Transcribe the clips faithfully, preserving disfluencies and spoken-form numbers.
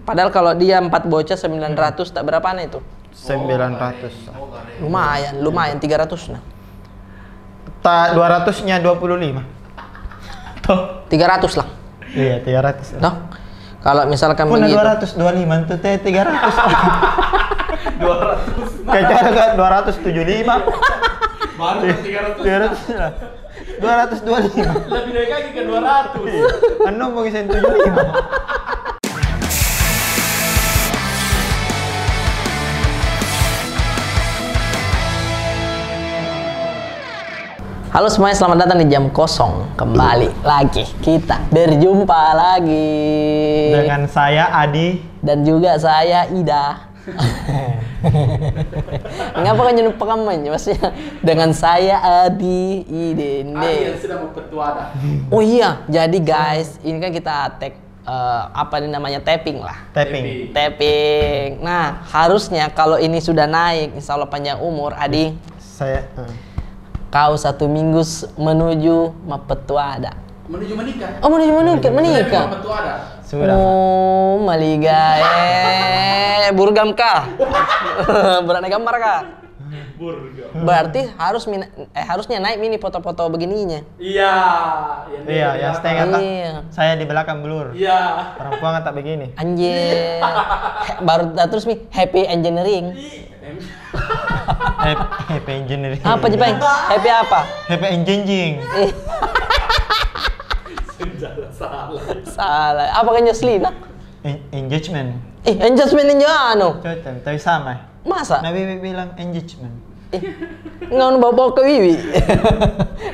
Padahal kalau dia empat bocah, sembilan ratus, tak berapa na itu? Sembilan ratus. Lumayan, lumayan, tiga ratus na. Tak, dua ratusnya dua puluh lima. Toh. Tiga ratus lah. Iya, tiga ratus. Toh? Kalau misalkan begitu. Dua ratus dua puluh lima itu teh tiga ratus. Dua ratus. Kecuali kan dua ratus tujuh puluh lima. Baru tiga ratus. Tiga ratus lah. Dua ratus dua puluh lima. Lebih naik lagi ke dua ratus. Iya. Anu mau ngisen tujuh puluh lima. Halo semuanya, selamat datang di Jam Kosong. Kembali lagi kita berjumpa lagi. Dengan saya Adi. Dan juga saya Ida. Ngapa kau nyelupakan main? Maksudnya, dengan saya Adi, Ide, Ade. Adi yang sudah mempertua dah. Oh iya, jadi guys, ini kan kita take, eh, apa ini namanya, taping lah. Taping. Taping. Nah, harusnya kalau ini sudah naik, insya Allah panjang umur, Adi. Saya, eh. Kau satu minggu s-, menuju mappetua ada. Menuju menikah. Oh, menuju menikah, menuju menikah. Menuju mappetua ada. Sudah. Oh, maliga, eh, burgam kah? Berat naik gambar kah? Burgam. Berarti harus mina-, eh, harusnya naik mini foto-foto begininya. Iya, yang dia di belakang. Iya, yang setengah tak. Iya. Saya di belakang blur. Iya. Perempuan tak begini. Anjir. He-, baru terus mi happy engineering. Ih, em- Happy, happy engineering. Apa, Jepang? Happy apa? Happy engineering. Eh. Salah, salah. Salah. Apa kan Jocelyn, nak? En-, engagement. Eh, engagement ini anu. Cocok, tapi sama. Masa? Nabi bilang engagement. Eh, nggak mau bawa ke Wiwi.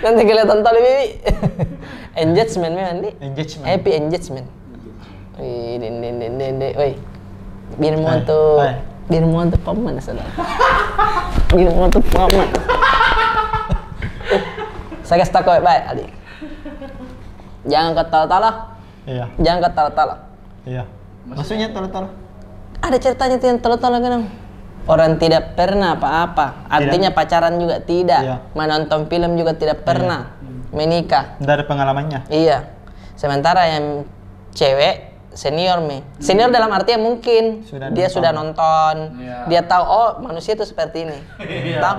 Nanti kelihatan tali Wiwi. Engagement memang, di. Engagement. Happy engagement. Wih, din, din, din, din, din. Woi. Bini mau tu, bini mau tu paman, saudara. Bini mau tu paman. Eh, saya kasih tahu baik-baik, adik. Jangan kau tala-tala. Iya. Jangan kau tala-tala. Iya. Maksudnya tala-tala? Ada ceritanya tu yang tala-tala kadang. Orang tidak pernah apa-apa. Artinya pacaran juga tidak. Iya. Menonton film juga tidak pernah. Iya. Menikah. Tidak ada pengalamannya. Iya. Sementara yang cewek senior mi. Senior dalam artian mungkin dia sudah nonton. Iya. Dia tahu, oh, manusia itu seperti ini. Iya. Toh?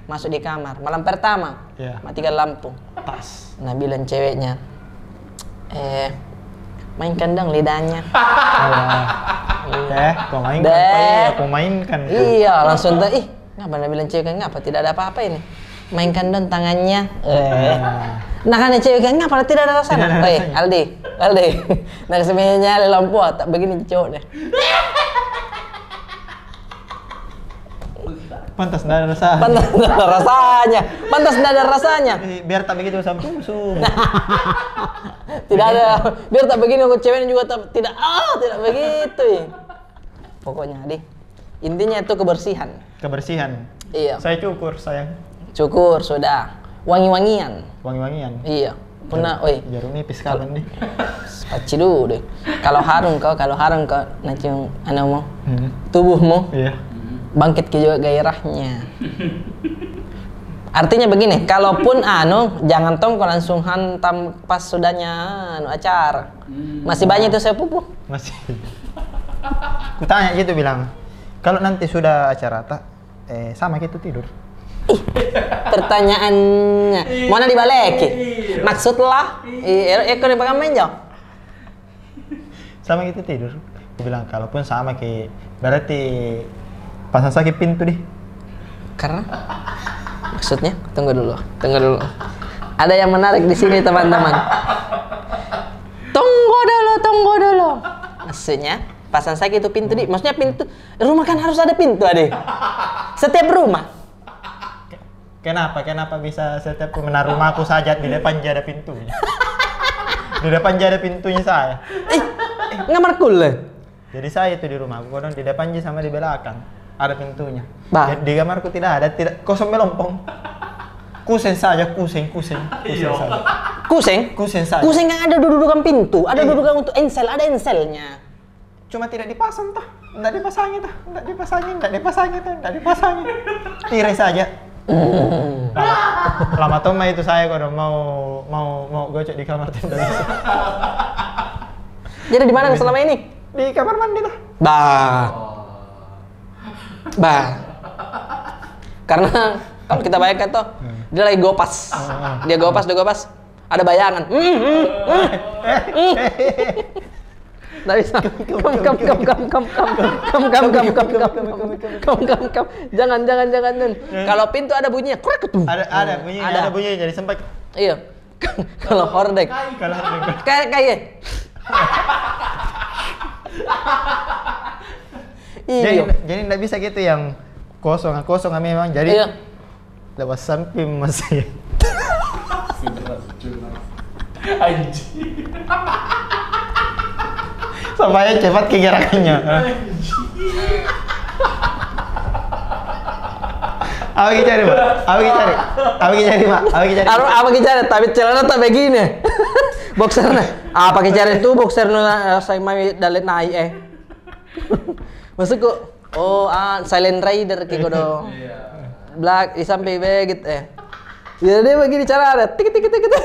Masuk di kamar. Malam pertama, matikan lampu. Tas. Nah, bilang ceweknya, "Eh, mainkan dong lidahnya." Alah. Iya. Eh, kau mainkan, deh. Iya, aku mainkan. Iya, langsung tuh, ih, ngapa na bilang cewek kan, ngapa, tidak ada apa-apa ini. Mainkan dong tangannya. Eh. Nah, kan cewek kan, ngapa tidak ada rasanya? Tidak ada rasanya. Weh, Aldi, Aldi. Nah, sebenarnya lampu tak begini cowok deh. Pantas ndak ada rasa. Pantas ndak ada rasanya. Pantas ndak ada rasanya. Eh, biar tak begitu sampai musuh. Tidak ada. Biar tak begini, aku ceweknya juga tak, tidak, ah, tidak begitu. Pokoknya, di, intinya itu kebersihan. Kebersihan. Iya. Saya cukur, sayang. Cukur, sudah. Wangi-wangian. Wangi-wangian. Iya. Pernah, oi. Jeruk nipis kapan, di? Paci dulu deh. Kalau harum kau, kalau harum kau, nanti anu mu, tubuhmu, iya, bangkit ke juga gairahnya. Artinya begini, kalaupun anu, jangan tong kau langsung hantam pas sudahnya anu acara. Hmm. Masih banyak itu sepupu. Masih. Kutanya gitu bilang, kalau nanti sudah acara tak, eh, sama kita tidur. Ih, pertanyaannya. Ih. Mana dibalik? Ih. Maksudlah? Ih. Ih, eh, eh, kau ni pakai main jauh? Sama kita tidur. Aku bilang, kalaupun sama ke, berarti pasang sakit pintu di. Karena? Maksudnya? Tunggu dulu, tunggu dulu. Ada yang menarik di sini, teman-teman. Tunggu dulu, tunggu dulu. Maksudnya, pasang sakit itu pintu di. Maksudnya pintu, rumah kan harus ada pintu, ade. Setiap rumah. Kenapa? Kenapa bisa setiap rumah? Nah, rumahku saja di depan je ada pintunya. Di depan je ada pintunya saya. Eh, nggak markul, eh? Jadi saya itu di rumahku, kodong di depan je sama di belakang ada pintunya. Bah. Di, di kamarku tidak ada, tidak, kosong melompong. Kusen saja, kusen, kusen, kusen saja. Kusen? Kusen saja. Kusen kan ada dudukan pintu, ada dudukan untuk ensel, ada enselnya. Cuma tidak dipasang toh, ndak dipasangi toh, ndak dipasangi, ndak dipasangi toh, ndak dipasangi. Tirai saja. Lama, lama toh mai itu saya kodong mau, mau, mau gocok di kamar tenda. Jadi di mana selama ini? Di kamar mandi tuh. Bah. Bah. Karena kalau kita bayangkan tuh, dia lagi gopas. Dia gopas, dia gopas. Ada bayangan. Hmm, hmm, hmm, hmm. Nggak bisa. Kam, kam, kam. Jangan, jangan, jangan, Nun. Kalau pintu ada bunyinya, krek tuh. Ada, ada bunyinya, ada bunyinya, jadi sempat. Iya. Kalau hordeng. Kalau hordeng. Kayak, kayak. Jadi, iya, jadi ndak bisa gitu yang kosong, kosong memang. Jadi, iya, lewat samping masih. Anjing. Supaya cepat kegerakannya. Apa kita cari, Pak? Apa kita cari? Apa kita cari, Pak? Apa kita cari? Apa, apa kita cari? Tapi celana tak begini. Boxer nah. Apa kita cari tuh boxer nu, eh, saya mami dalet naik, eh. Maksudku, oh, ah, silent rider ki kodong. Iya. Black, di samping begitu, eh. Ya, dia begini cara ada. Tik, tik, tik, tik.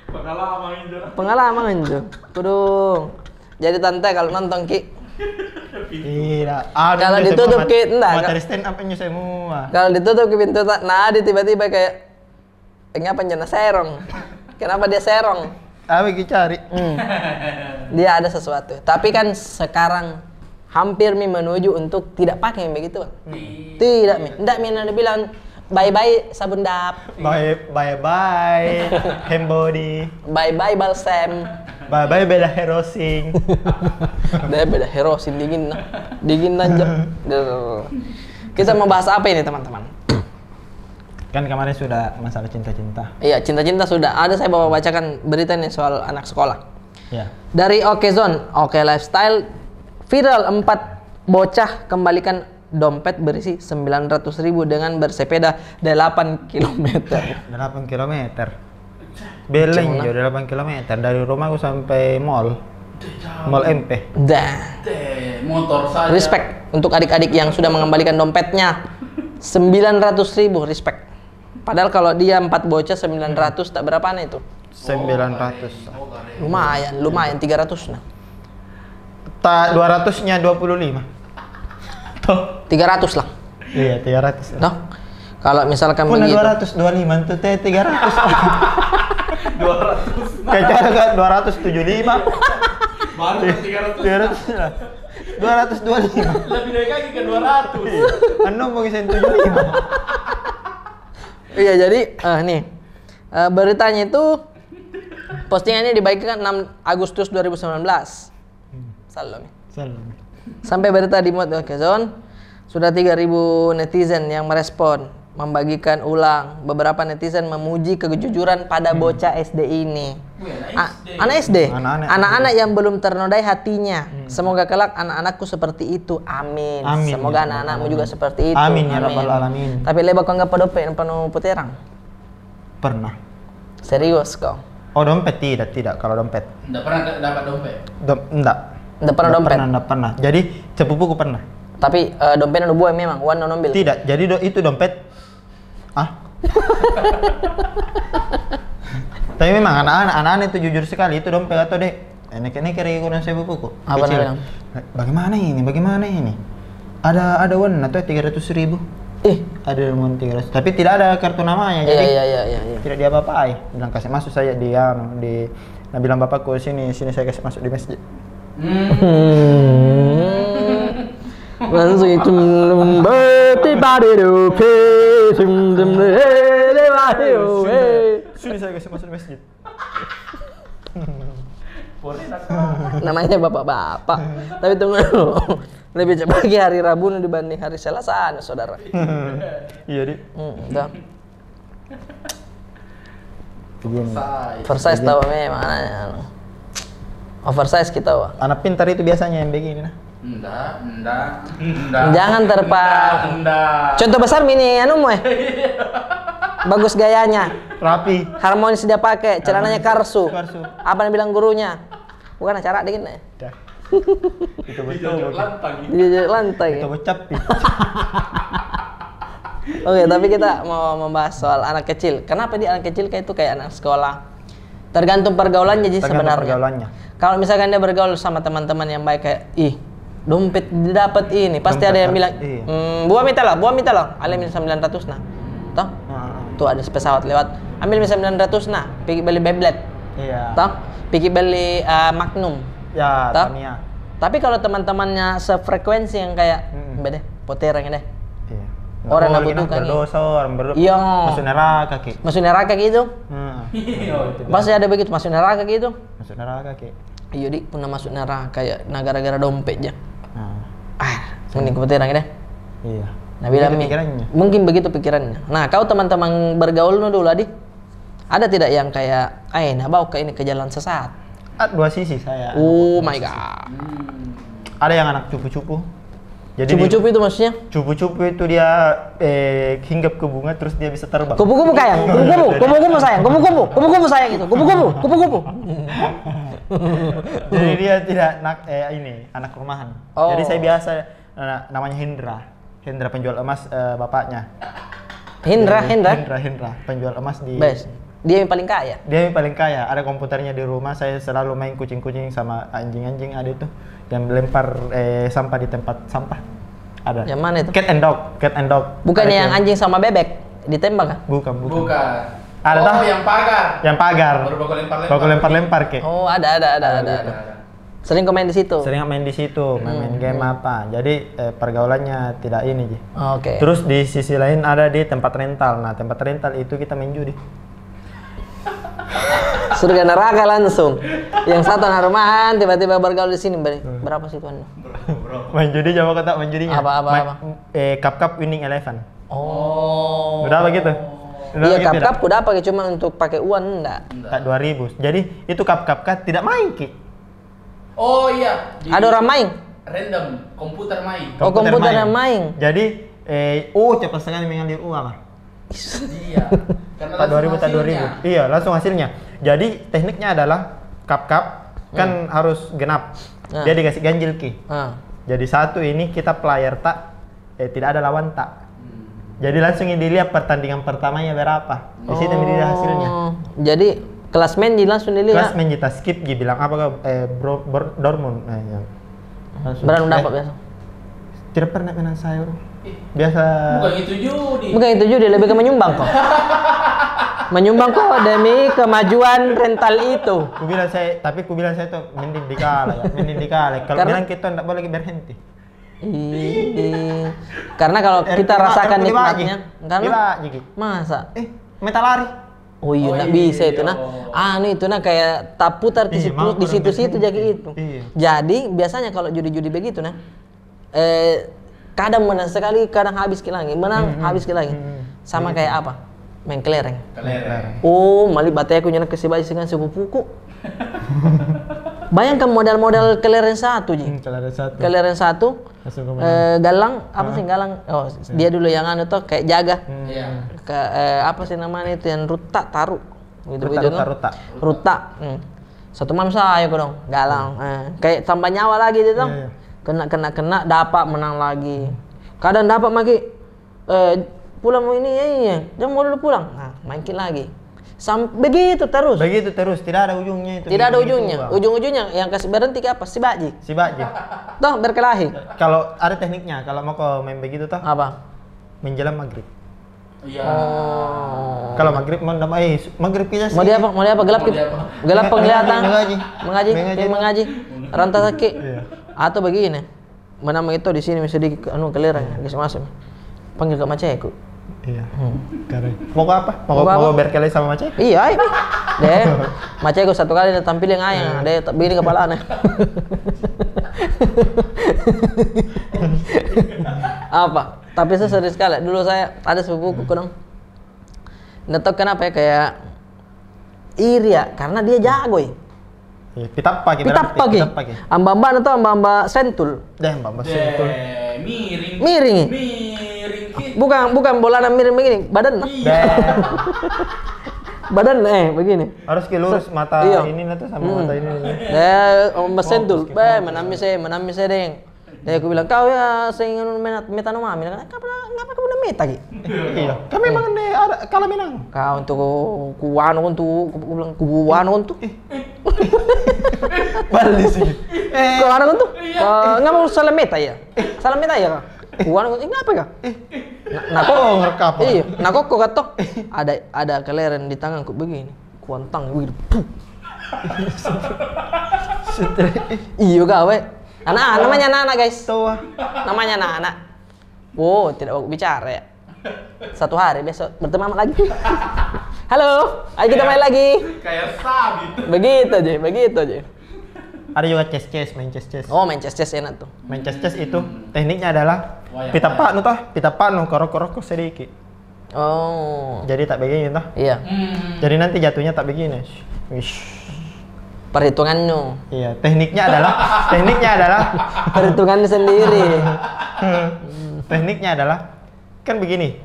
Pengalaman itu. Pengalaman itu. Kodong. Jadi tante kalau nonton ki. Tidak. Kalau ditutup ki, enggak. Materi stand up-nya semua. Kalau ditutup ki pintu, tak, nah, dia tiba-tiba kayak, "Kenapa dia serong? Kenapa dia serong?" Apa kita cari? Hmm. Dia ada sesuatu. Tapi kan sekarang hampir mi menuju untuk tidak pakai yang begitu, Bang. Tidak mi. Ndak mi, ndak bilang, "Bye-bye sabun dap." Bye, bye-bye hand body. Bye-bye balsam. Bye-bye beda herosing. Deh, beda herosing dingin nah. Dingin aja. Kita mau bahas apa ini, teman-teman? Kan kemarin sudah masalah cinta-cinta. Iya, cinta-cinta sudah. Ada saya bawa bacakan berita nih soal anak sekolah. Ya. Dari Okezone, Oke Lifestyle, viral empat bocah kembalikan dompet berisi sembilan ratus ribu dengan bersepeda delapan kilometer. Delapan kilometer. Beleng jo, delapan kilometer dari rumahku sampai mall. Mall M P. Dah. Respect untuk adik-adik yang sudah mengembalikan dompetnya. Sembilan ratus ribu, respect. Padahal kalau dia empat bocah, sembilan ratus, tak berapa nah itu. Sembilan ratus. Lumayan, lumayan, tiga ratus nah. Tak, dua ratusnya dua puluh lima. Toh. Tiga ratus lah. Iya, tiga ratus. Toh. Kalau misalkan begitu. Dua ratus dua puluh lima itu teh tiga ratus. Dua ratus. Kecuali kan dua ratus tujuh puluh lima. Baru tiga ratus. Tiga ratus lah. Dua ratus dua puluh lima. Lebih dari kaki ke dua ratus. Anu mau ngisen tujuh puluh lima. Iya, jadi, eh, nih. Eh, beritanya itu, postingannya dibagikan enam Agustus dua ribu sembilan belas. Hmm. Selalu nih. Selalu nih. Sampai berita dimuat di Okezone, sudah tiga ribu netizen yang merespon, membagikan ulang. Beberapa netizen memuji kejujuran pada bocah S D ini. Wih, anak S D. Anak S D. Anak-anak yang belum ternodai hatinya. Hmm. Semoga kelak anak-anakku seperti itu. Amin. Amin, ya Rabbal alamin. Semoga anak-anakmu juga seperti itu. Amin, ya Rabbal alamin. Tapi lebar kau nggak pada dompet, penuh puterang. Pernah. Serius kau? Oh, dompet tidak, tidak. Kalau dompet. Nggak pernah da-, dapat dompet? Dom-, nggak. Nggak pernah dompet? Nggak pernah, nggak pernah. Jadi, sepupuku pernah. Tapi, eh, dompetnya nu buang memang, uang nu ambil? Tidak. Jadi, do-, itu dompet. Ah? Tapi memang anak-anak, anak-anak itu jujur sekali, itu dompet atau dek. Eh, neke-neke lagi kurang sewa buku. Apa dia bilang? Bagaimana ini? Bagaimana ini? Ada, ada uang atau tiga ratus ribu? Ih. Ada uang tiga ratus. Tapi tidak ada kartu namanya, iya, jadi iya, iya, iya, iya, tidak diapa-apai. Bilang, "Kasih masuk saja di, anu, di," nah, bilang bapakku, "Sini, sini saya kasih masuk di masjid." Hmm. Langsung itu, "Sini saya kasih masuk di masjid." Namanya bapak-bapak. Tapi tunggu dulu. Lebih cepat lagi hari Rabu dibanding hari Selasa, anu, saudara. Iya, Dik. Hmm, dah. Begini. Oversize. Oversize tahu memang, anu. Oversize kita, wah. Anak pintar itu biasanya yang begini, nah. Nda, nda, nda. Jangan terpa-, nda, nda. Contoh besar mi ini, anu, mo, eh. Bagus gayanya. Rapi. Harmonis dia pakai, celananya karsu. Karsu. Apa yang bilang gurunya? Bukan acara dikit, eh. Dah. Itu betul. Dijojok lantang. Dijojok lantang, ya. Itu becapi. Oke, tapi kita mau membahas soal anak kecil. Kenapa di anak kecil kayak itu kayak anak sekolah? Tergantung pergaulannya ji sebenarnya. Tergantung pergaulannya. Kalau misalkan dia bergaul sama teman-teman yang baik, kayak, "Ih, dompet didapat ini," pasti ada yang bilang, "Hmm, buang mita lah, buang mita lah, ale min sembilan ratus nah." Toh? Tuh ada pesawat lewat, "Ambil min sembilan ratus nah, pergi beli Beyblade." Toh? Pergi beli, eh, Magnum. Toh? Tapi kalau teman-temannya sefrekuensi yang kayak, "Bede, poterang deh." Orang nak butuhkan. Berdosa, orang berdosa. Iya. Masuk neraka ki. Masuk neraka gitu. Pasti ada begitu, masuk neraka gitu. Masuk neraka ki. Iyo, di, pernah masuk neraka ya, nah, gara-gara dompet ja. Ah, mending ku poterang deh. Iya. Nah, bilang mi, mungkin begitu pikirannya. Nah, kau teman-teman bergaulmu dulu, Adi? Ada tidak yang kayak, "Ai, nah, bawa ke ini, ke jalan sesat"? Ah, dua sisi saya. Oh my God. Ada yang anak cupu-cupu. Jadi cupu-cupu itu maksudnya? Cupu-cupu itu dia, eh, hinggap ke bunga, terus dia bisa terbang. Kupu-kupu sayang, kupu-kupu, kupu-kupu sayang, kupu-kupu, kupu-kupu sayang itu, kupu-kupu, kupu-kupu. Jadi dia tidak nak, eh, ini, anak rumahan. Jadi saya biasa, eh, namanya Hendra. Hendra penjual emas, eh, bapaknya. Hendra, Hendra? Hendra, Hendra, penjual emas di. Dia yang paling kaya? Dia yang paling kaya. Ada komputernya di rumah, saya selalu main kucing-kucing sama anjing-anjing ada itu. Yang lempar, eh, sampah di tempat sampah. Ada. Yang mana itu? Cat and dog, cat and dog. Bukannya yang anjing sama bebek ditembak kah? Bukan, bukan. Ada toh? Yang pagar. Yang pagar. Baru baku lempar-lempar. Baku lempar-lempar, kek. Oh, ada, ada, ada, ada, ada. Sering kau main di situ? Sering main di situ, main-main game apa. Jadi, eh, pergaulannya tidak ini ji. Oke. Terus di sisi lain ada di tempat rental. Nah, tempat rental itu kita main judi. Surga neraka langsung. Yang satu anak rumahan, tiba-tiba bergaul di sini. Berapa sih, Tuan? Main judi, coba kau tak main judinya? Apa, apa, apa? Eh, cup-cup Winning Eleven. Oh. Udah apa gitu? Iya, cup-cup ku dapat, cuma untuk pakai uang enggak. Tak dua ribu. Jadi, itu cup-cup kan tidak main ki. Oh iya, ada orang main. Random, komputer main. Oh, komputer yang main. Jadi, eh, oh, cepat sekali mengalir uang lah. Iya. Karena tak dua ribu, tak dua ribu. Iya, langsung hasilnya. Jadi, tekniknya adalah cup-cup kan harus genap. Dia dikasih ganjil ki. Jadi, satu ini kita player tak, eh, tidak ada lawan tak. Jadi langsung dilihat pertandingan pertamanya berapa. Di situ dilihat hasilnya. Oh, jadi klasmen ji langsung dilihat. Klasmen ji, ta skip ji, bilang apa kau, eh, bro, Dortmund. Nah, ya. Langsung. Berapa dapat biasa? Tidak pernah menang saya, bro. Biasa. Bukan itu judi. Bukan itu judi, lebih ke menyumbang kok. Menyumbang kok demi kemajuan rental itu. Ku bilang saya, tapi ku bilang saya tuh mending dikalah ya, mending dikalah. Kalau bilang kita ndak boleh berhenti. Ih, karena kalau kita rasakan nikmatnya, karena masa? Eh, meta lari. Oh iya, ndak bisa itu nah. Anu itu nah, kayak taputar di situ-situ jadi itu. Jadi biasanya kalau judi-judi begitu nah, eh, kadang menang sekali, kadang habis ki lagi, menang, habis ki lagi. Sama kayak apa? Main kelereng. Oh, mali bateku nyana kasih bayi dengan sepupuku. Bayangkan modal-modal kelereng satu ji. Kelereng satu. Langsung ke mana? Eh, galang, apa sih galang? Oh, dia dulu yang anu tuh, kayak jaga. Ke, eh, apa sih namanya itu yang ruta taruh? Gitu, ruta, gitu, ruta, ruta. Ruta. Satu malam saya aku dong, galang. Eh, kayak tambah nyawa lagi dia tuh. Kena, kena, kena, dapat, menang lagi. Kadang dapat lagi, eh, pulang mau ini, ya, iya, jangan mau dulu pulang. Nah, main ki lagi. Sam-, begitu terus. Begitu terus, tidak ada ujungnya itu. Tidak ada ujungnya. Ujung-ujungnya yang kasih berhenti ke apa? Si Baji. Si Baji. Toh, berkelahi. Kalau ada tekniknya, kalau mau kau main begitu toh. Apa? Menjelang maghrib. Iya. Oh. Kalau maghrib mau, eh, maghrib kita sih. Mau dia apa? Mau dia apa? Gelap, gelap penglihatan. Mengaji. Mengaji. Mengaji. Ranta sakit. Atau begini. Mana itu di sini sedikit, anu, kelereng, geser masuk. Panggil ke maceku. Iya. Mau ke apa? Mau ke, mau berkelahi sama maceku? Iya, ai. Deh, maceku satu kali dia tampil yang ayang, deh, bini kepala aneh. Apa? Tapi saya serius sekali. Dulu saya ada sepupuku, kodong. Nggak tahu kenapa ya, kayak iri ya, karena dia jago ya. Iya, pitappa ki berarti, pitappa ki. Amba-amba na tu, amba-amba sentul. Deh, amba-amba sentul. Miring. Miring. Miring ki. Bukan, bukan bolana miring begini, badan. Iya. Badan, eh, begini. Harus ki lurus mata ini na tu sama mata ini. Eh, amba-amba sentul. Beh, menami saya, menami saya, deng. Jadi aku bilang, "Kau ya, saya ingin meta, meta no mami." Kenapa, kenapa kau bilang meta ki? Iya, kami memang ada kalah menang. Kau untuk ku anu untuk, ku bilang ku anu untuk. Ih. Balik sini. Kau anak tu? Iya. Eh, ngapa salah meta ya? Salah meta ya, kak? Ku anak tu, "Eh, ngapa, kak?" Nah, nah, kok, iya, nah, kok, kok, kak, toh? Ada, ada kelereng di tanganku begini. Kuantang begitu. Puh. Iyo, kak, weh. Anak, namanya anak-anak, guys. Tahu, ah. Namanya anak-anak. Wow, tidak bagus bicara ya. Satu hari besok berteman lagi. Halo, ayo kita main lagi. Kayak sabit. Begitu aja, begitu aja. Ada juga chess-chess, main chess-chess. Oh, main chess-chess enak tuh. Main chess-chess itu tekniknya adalah pita panu toh, pita panu, korok-korok sedikit. Oh. Jadi tak begini toh. Iya. Jadi nanti jatuhnya tak begini. Wish. Perhitungannya. Iya, tekniknya adalah, tekniknya adalah perhitungannya sendiri. Tekniknya adalah kan begini.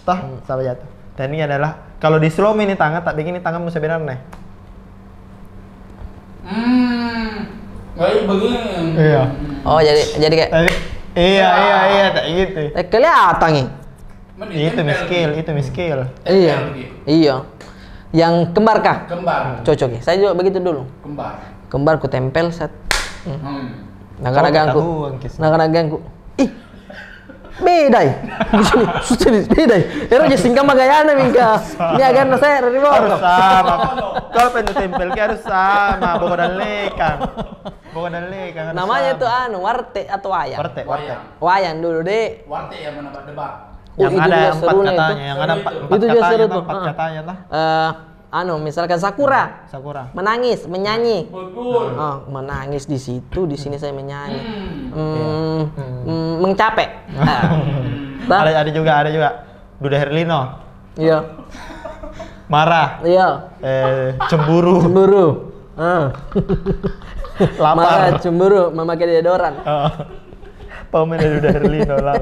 Toh, sama jatuh. Tekniknya adalah kalau di slow mo ini tangan, tak begini tanganmu sebenarnya. Hmm. Baik begini. Iya. Oh, jadi, jadi kayak, iya, iya, iya, tak gitu. Eh, kelihatan nih. Itu miskil, itu miskil. Iya, iya. Yang kembar kah? Kembar. Cocok ya. Saya juga begitu dulu. Kembar. Kembar ku tempel set. Hmm. Nah, karena ganggu. Nah, karena ganggu. Ih. Bedai. Susah ni, bedai. Era je singkang magayana mingka. Ini agak saya dari bawah. Harus sama. Kalau pengen tempel ke harus sama. Boko dan lekang. Boko dan lekang harus sama. Namanya itu anu, warteg atau wayang? Warteg, warteg. Wayang dulu, dek. Warteg yang mana, Pak? Debat. Yang ada empat katanya, yang ada empat katanya. Itu juga seru tuh. Empat katanya lah. Eh, anu, misalkan Sakura. Sakura. Menangis, menyanyi. Betul. Ah, menangis di situ, di sini saya menyanyi. Hmm. Hmm, mengcapek. Ah. Ada, ada juga, ada juga. Duda Herlino. Iya. Marah. Iya. Eh, cemburu. Cemburu. Ah. Lapar. Marah, cemburu, memakai deodoran. Ah. Pemain Duda Herlino lah.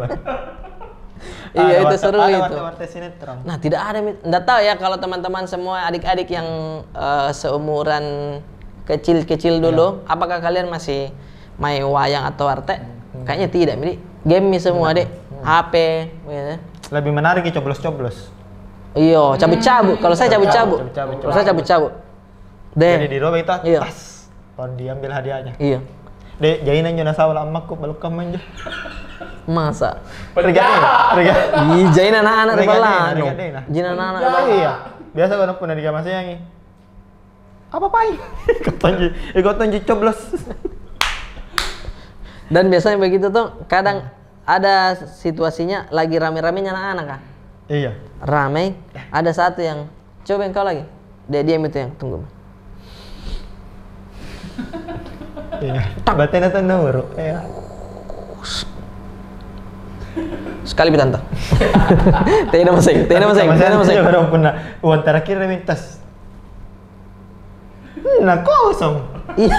Iya, itu seru itu. Ada warta-warta sinetron. Nah, tidak ada, ndak tahu ya kalau teman-teman semua adik-adik yang, eh, seumuran kecil-kecil dulu, apakah kalian masih main wayang atau warteg? Kayaknya tidak, jadi game mi semua, dek. H P, gitu. Lebih menarik ya coblos-coblos. Iyo, cabut-cabut. Kalau saya cabut-cabut. Kalau saya cabut-cabut. Deh. Jadi di robek itu, tas. Baru diambil hadiahnya. Iya. Dek, jainan jo nasawa lah ammakku, balukkan manjo. Masa? Riga deh, riga. Ih, jainan anak-anak sebelah. Riga deh, nah. Jainan anak-anak sebelah. Iya. Biasa kalau pernah diga masih yang ini. Apa pai? Ikut tonji, ikut tonji coblos. Dan biasanya begitu tuh, kadang ada situasinya lagi rame-ramenya anak-anak, kah? Iya. Rame, ada satu yang, "Coba yang kau lagi." Dia diam itu yang tunggu. Iya. Berarti nonton nomor. Iya. Sekali pi tante. Tidak masing, tidak masing, tidak masing. Orang pernah, uang terakhir dia minta. Nah, kosong. Iya.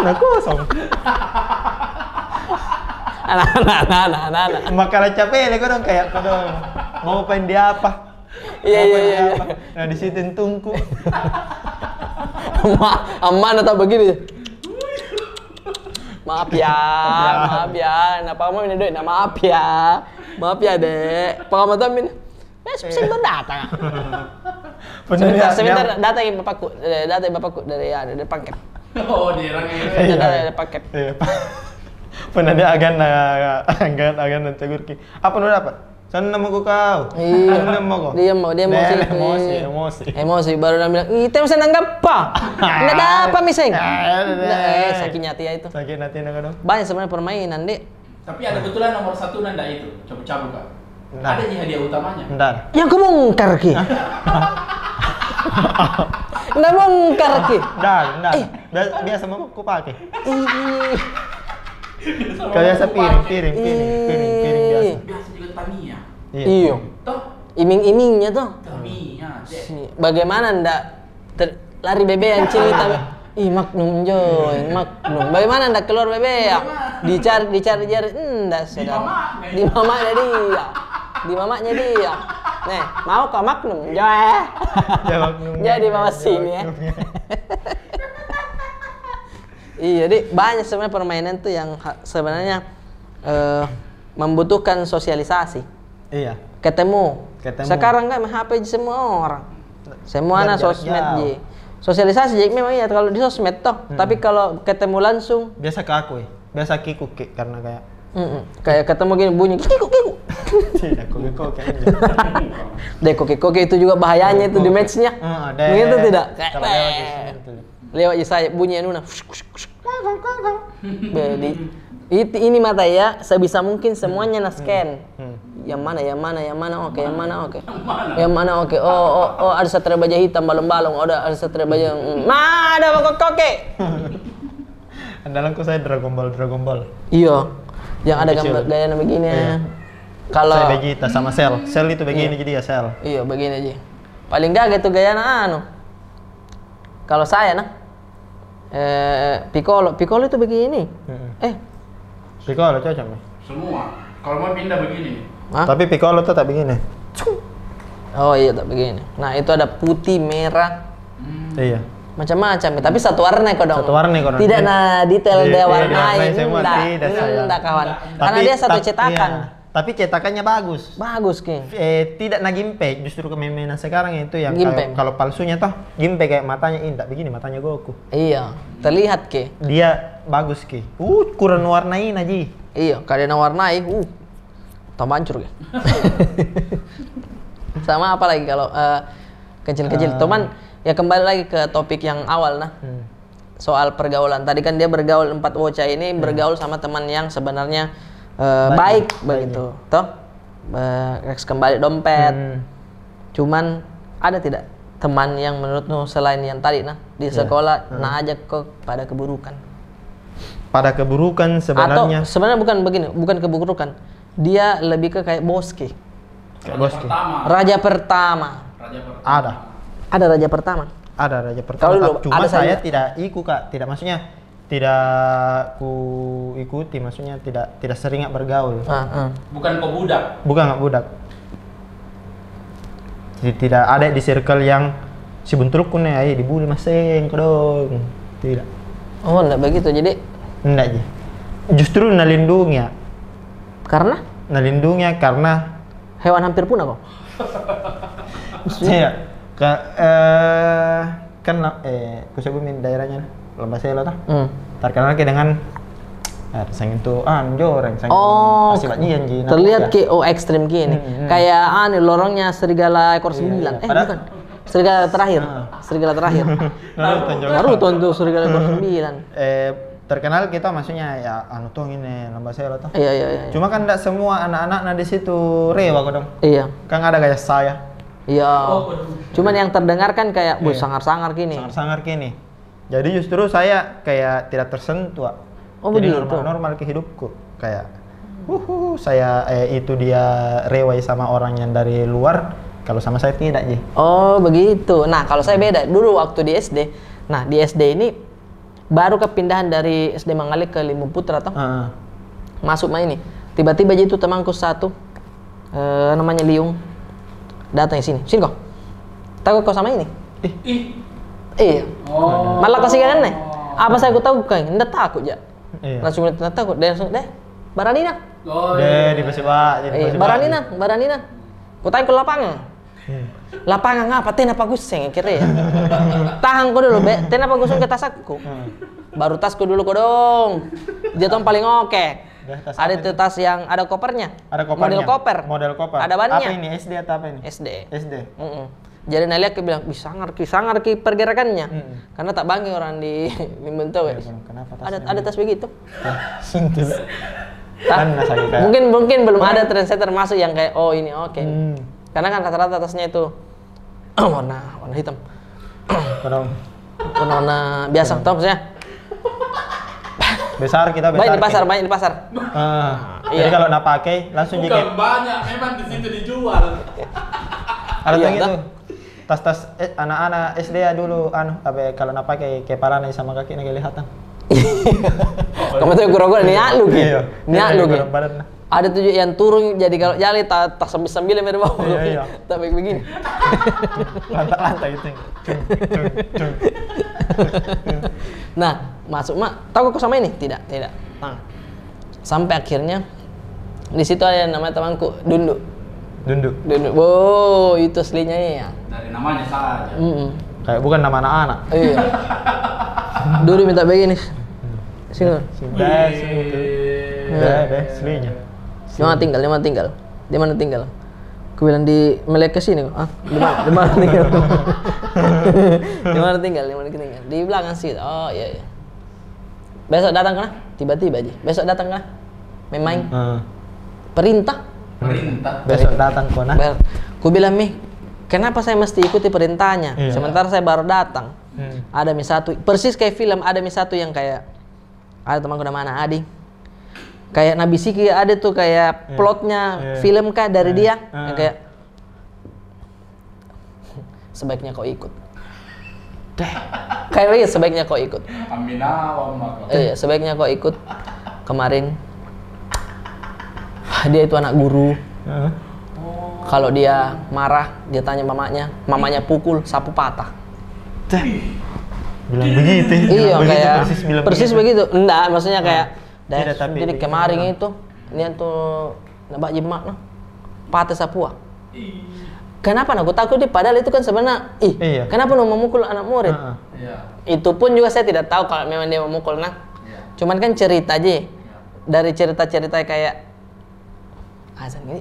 Nah, kosong. Anak, anak, anak, anak, anak. Makalah capek deh kodong, kayak kodong. Mau pengen dia apa? Iya, iya, iya. Nah, di situ tungku. Amma, amma na tak begini. Maaf ya, maaf ya. Napa mau ini duit? Nah, maaf ya. Maaf ya, dek. Paham tak, Min? Eh, sebentar datang. Sebentar, sebentar, datang bapakku, eh, datang bapakku dari, ya, dari Pangkep. Oh, dia orang ini. Sebentar, datang dari Pangkep. Iya. Pernah dia agan, eh, agan, agan dan tegur ki. Apa nu dapat? Sana mau kau. Iya. Sana mau kau. Dia mau, dia emosi. Emosi, emosi. Emosi, baru dia bilang, "Ih, tem senang apa? Nggak ada apa, miseng." Eh, sakit hati ya itu. Sakit hati nak dong. Banyak sebenarnya permainan, dek. Tapi ada betulan nomor satu nanda itu, cabu-cabu, Kak. Nda. Ada ji hadiah utamanya. Nda. Yang kau bongkar ki. Nda bongkar ki. Nda, nda. Eh. Biasa, biasa mama ku pakai. Ih. Kau biasa piring, piring, piring, piring, piring biasa. Biasa juga Tamiya. Iya. Iyo. Toh? Iming-imingnya toh. Tamiya, dek. Bagaimana nda Ter-, lari bebe yang cerita. Ih, Magnum, Joy, Magnum. Bagaimana ndak keluar bebe ya? Dicari, dicari, cari. Ndak, saudara. Di mamaknya dia. Di mamaknya dia. Nih, mau kau Magnum? Joy. Ya, Magnum. Jadi bawa sini ya. Iya, jadi banyak sebenarnya permainan tuh yang ha-, sebenarnya, eh, membutuhkan sosialisasi. Iya. Ketemu. Ketemu. Sekarang kan main H P ji semua orang. Semua anak sosmed ji. Sosialisasi jadi memang iya kalau di sosmed toh, tapi kalau ketemu langsung biasa ke aku, eh. Biasa kikuk, Ki, karena kayak, mm-mm, kayak ketemu gini bunyi kikuk, kikuk. Tidak, kok, kok, kayaknya. Deh, koke-koke itu juga bahayanya itu di matchnya. Heeh, deh. Begitu tidak? Kalau lewat di sini tuh. Lewat di saya bunyi anu nah. Be-, di, it-, ini mata ya, sebisa mungkin semuanya na scan. Yang mana, yang mana, yang mana, oke, yang mana, oke. Yang mana, oke. Oh, oh, oh, ada satria baja hitam, balong-balong, ada, ada satria baja, mm, ma, ada bakok-koke. Andalanku saya Dragon Ball, Dragon Ball. Iya. Yang ada gambar gaya begini. Iya. Kalau saya Vegeta sama Cell. Cell itu begini jadi ya Cell. Iya, begini aja. Paling gaga itu gaya anu. Kalau saya nah, eh, Piccolo, Piccolo itu begini. Eh. Piccolo cocok nih. Semua. Kalau mau pindah begini nih. Hah? Tapi Piccolo tetap begini. Oh iya, tak begini. Nah, itu ada putih, merah. Iya. Macam-macam, tapi satu warna kodong. Satu warna kodong. Tidak na detail dia warnai semua, tidak, kawan. Karena dia satu cetakan. Tapi cetakannya bagus. Bagus, Ki. Eh, tidak na gimpe, justru ke meme na sekarang itu yang kalau, kalau palsunya toh, gimpe kayak matanya, ih, tak begini matanya Goku. Iya, terlihat, Ki. Dia bagus, Ki. Uh, kurang warnai na ji. Iya, kalau dia na warnai, uh, tambah hancur, Ki. Sama apa lagi kalau, eh, kecil-kecil. Cuman, ya kembali lagi ke topik yang awal, nah. Soal pergaulan. Tadi kan dia bergaul, empat bocah ini bergaul sama teman yang sebenarnya, eh, baik, baik begitu. Toh? Eh, Rex kembali dompet. Cuman ada tidak teman yang menurutmu selain yang tadi nah, di sekolah, nah ajak kau pada keburukan? Pada keburukan sebenarnya. Atau sebenarnya bukan begini, bukan keburukan. Dia lebih ke kayak bos ki. Kayak bos ki. Raja pertama. Raja pertama. Ada. Ada raja pertama? Ada raja pertama. Cuma saya tidak iku, Kak. Tidak, maksudnya, tidak ku ikuti, maksudnya tidak, tidak sering bergaul. Ah, ah. Bukan kau budak? Bukan, nggak budak. Jadi, tidak ada di circle yang si buntulku nih, ayo dibully maseng kodong. Tidak. Oh, ndak begitu, jadi? Ndak ji. Justru nalindungi ya. Karena? Nalindungi ya karena hewan hampir punah kok. Iya. Ka-, eh, kan la-, eh, kusebut min daerahnya, Lomba Selo toh. Hmm. Terkenal ki dengan, eh, sangin tu, ah, joreng, sangin. Oh, terlihat ki, oh, ekstrim ki ini. Hmm, hmm. Kayak, anu, lorongnya serigala ekor sembilan. Eh, bukan. Serigala terakhir. Ah. Serigala terakhir. Naruto, Naruto tuh serigala ekor sembilan. Eh, terkenal kita maksudnya ya anu toh ini Lomba Selo toh. Iya, iya, iya, iya. Cuma kan ndak semua anak-anak na di situ rewa kodong. Iya. Kan ada kayak saya. Iya. Cuman yang terdengar kan kayak, "Wih, sangar-sangar ki ini." Sangar-sangar ki ini. Jadi justru saya kayak tidak tersentuh, Wak. Oh, begitu. Jadi normal-normal ki hidupku. Kayak, "Huhu, saya, eh, itu dia rewai sama orang yang dari luar, kalau sama saya tidak ji." Oh, begitu. Nah, kalau saya beda. Dulu waktu di S D, nah, di S D ini baru kepindahan dari S D Manggale ke Limbung Putra toh. Heeh. Masuk ma ini. Tiba-tiba ji itu temanku satu, eh, namanya Liung, datang di sini. "Sini kau. Takut kau sama ini?" Ih. Iya. Oh. Malah kasih kan nih. Apa saya ku tahu kan? Ndak takut ja. Iya. Langsung ndak takut. Dia langsung, "Deh, barani nah." Oh, deh, iya. Dikasih, Pak, jadi dikasih, Pak. "Barani nah, barani nah." Ku tanya ke lapangan. Hmm. "Lapangan apa? Tena pa guseng kira ya." "Tahan ko dulu, be. Tena pa guseng ke tas aku." Hmm. Baru tasku dulu kodong. Dia tong paling oke. Ada tas itu, tas yang ada kopernya. Ada kopernya. Model koper. Model koper. Ada bannya. Apa ini? S D atau apa ini? S D. S D. Mm-mm. Jadi na lihat ki bilang, "Wih, sangar ki, sangar ki pergerakannya." Mm-mm. Karena tak bangi orang di Limbung toh. Iya, Bang. Kenapa tasnya ada tas begitu? Ya, sentul. Mungkin, mungkin belum ada trendsetter masuk yang kayak, "Oh, ini oke." Hmm. Karena kan rata-rata tasnya itu warna, warna hitam. Kodong. Warna-warna biasa, toh maksudnya? Besar kita, besar. Banyak di pasar, banyak di pasar. Ah, iya. Jadi kalau na pakai, langsung. Bukan banyak, memang di situ dijual. Ada toh gitu. Tas-tas, eh, anak-anak S D ya dulu, anu, apa, kalau na pakai kepala na sama kaki na kelihatan. Kamu tuh kurang-kurang niat lu ki. Iya. Niat lu ki. Ada tuh yang turun, jadi kalau jalan, ta-, tas sambil-sambil yang dari bawah. Iya, iya. Tapi begini. Lantak-lantak gitu. Cung, cung, cung. Nah, masuk ma, "Tahu kau sama ini?" "Tidak, tidak." Nah, sampai akhirnya di situ ada yang namanya temanku, Dundu. Dundu. Dundu. Wow, itu aslinya ya. Dari namanya saja. Mm-mm. Kayak bukan nama anak-anak. Iya. Duduk minta begini. Sini. Sini. Dah, sini tu. Dah, dah, sininya. Di mana tinggal? Di mana tinggal? Di mana tinggal? Ku bilang di Meleke sini. Ah, di mana? Di mana tinggal? Di mana tinggal? Di mana tinggal? Di belakang situ. Oh, iya, iya. Besok datang kah? Tiba-tiba ji. Besok datang kah? Main-main. Ah. Perintah? Perintah. Besok datang ko nah. Ber-, ku bilang mi, "Kenapa saya mesti ikuti perintahnya? Iya. Sementara saya baru datang." Hmm. Ada mi satu, persis kayak film, ada mi satu yang kayak, ada temanku namanya Adi. Kayak nabisiki ada tuh kayak plotnya film kah dari dia. Yang kayak, "Sebaiknya kau ikut." Kayak begitu, "Sebaiknya kau ikut." Amin, awam maka. Iya, "Sebaiknya kau ikut." Kemarin, dia itu anak guru. Heeh. Kalau dia marah, dia tanya mamanya, mamanya pukul, sapu patah. Teh. Bilang begitu. Iya, bilang begitu, kayak persis bilang persis begitu. Enggak, maksudnya kayak, "Dah, tidak, tapi jadi kemarin itu, dia tuh nabak jemak, nah. Patah sapua." Kenapa, nah, ku takut dia, padahal itu kan sebenarnya, ih, iya, kenapa mau memukul anak murid? Heeh. Iya. Itu pun juga saya tidak tahu kalau memang dia memukul, nah. Iya. Cuman kan cerita ji. Iya. Dari cerita-cerita kayak azan gini.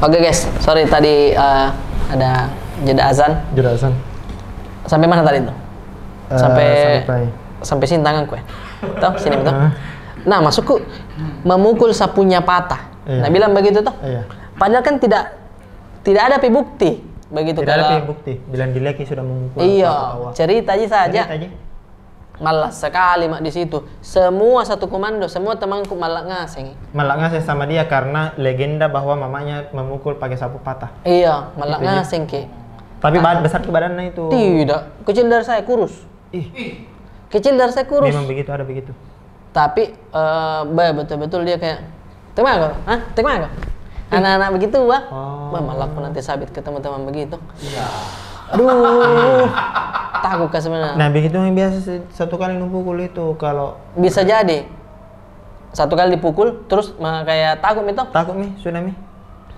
Oke, guys, sorry tadi, eh, ada jeda azan. Jeda azan. Sampai mana tadi tuh? Eh, sampai, sampai, sampai sini tanganku, ya. Toh, sini betul. Nah, maksudku memukul sapunya patah. Iya. Nah, bilang begitu toh. Iya. Padahal kan tidak, tidak ada pi bukti begitu. Tidak ada pi bukti. Bilang jelek sudah memukul. Iya, cerita ji saja. Cerita ji. Malak sekali mak di situ. Semua satu komando, semua temanku malak ngaseng. Malak ngaseng sama dia karena legenda bahwa mamanya memukul pakai sapu patah. Iya, malak ngaseng ki. Tapi besar ki badannya itu? Tidak, kecil dari saya, kurus. Ih. Kecil dari saya, kurus. Memang begitu, ada begitu. Tapi, eh, be-, betul-betul dia kayak, "Tengok aku, hah? Tengok aku." Anak-anak begitu, bah. Oh. Bah, malah aku nanti sabit ke teman-teman begitu. Iya. Aduh. Takut kah sebenarnya? Nah, begitu yang biasa se-, satu kali nupukul itu, kalau bisa jadi. Satu kali dipukul, terus ma-, kayak takut mi toh. Takut mi, sudah mi.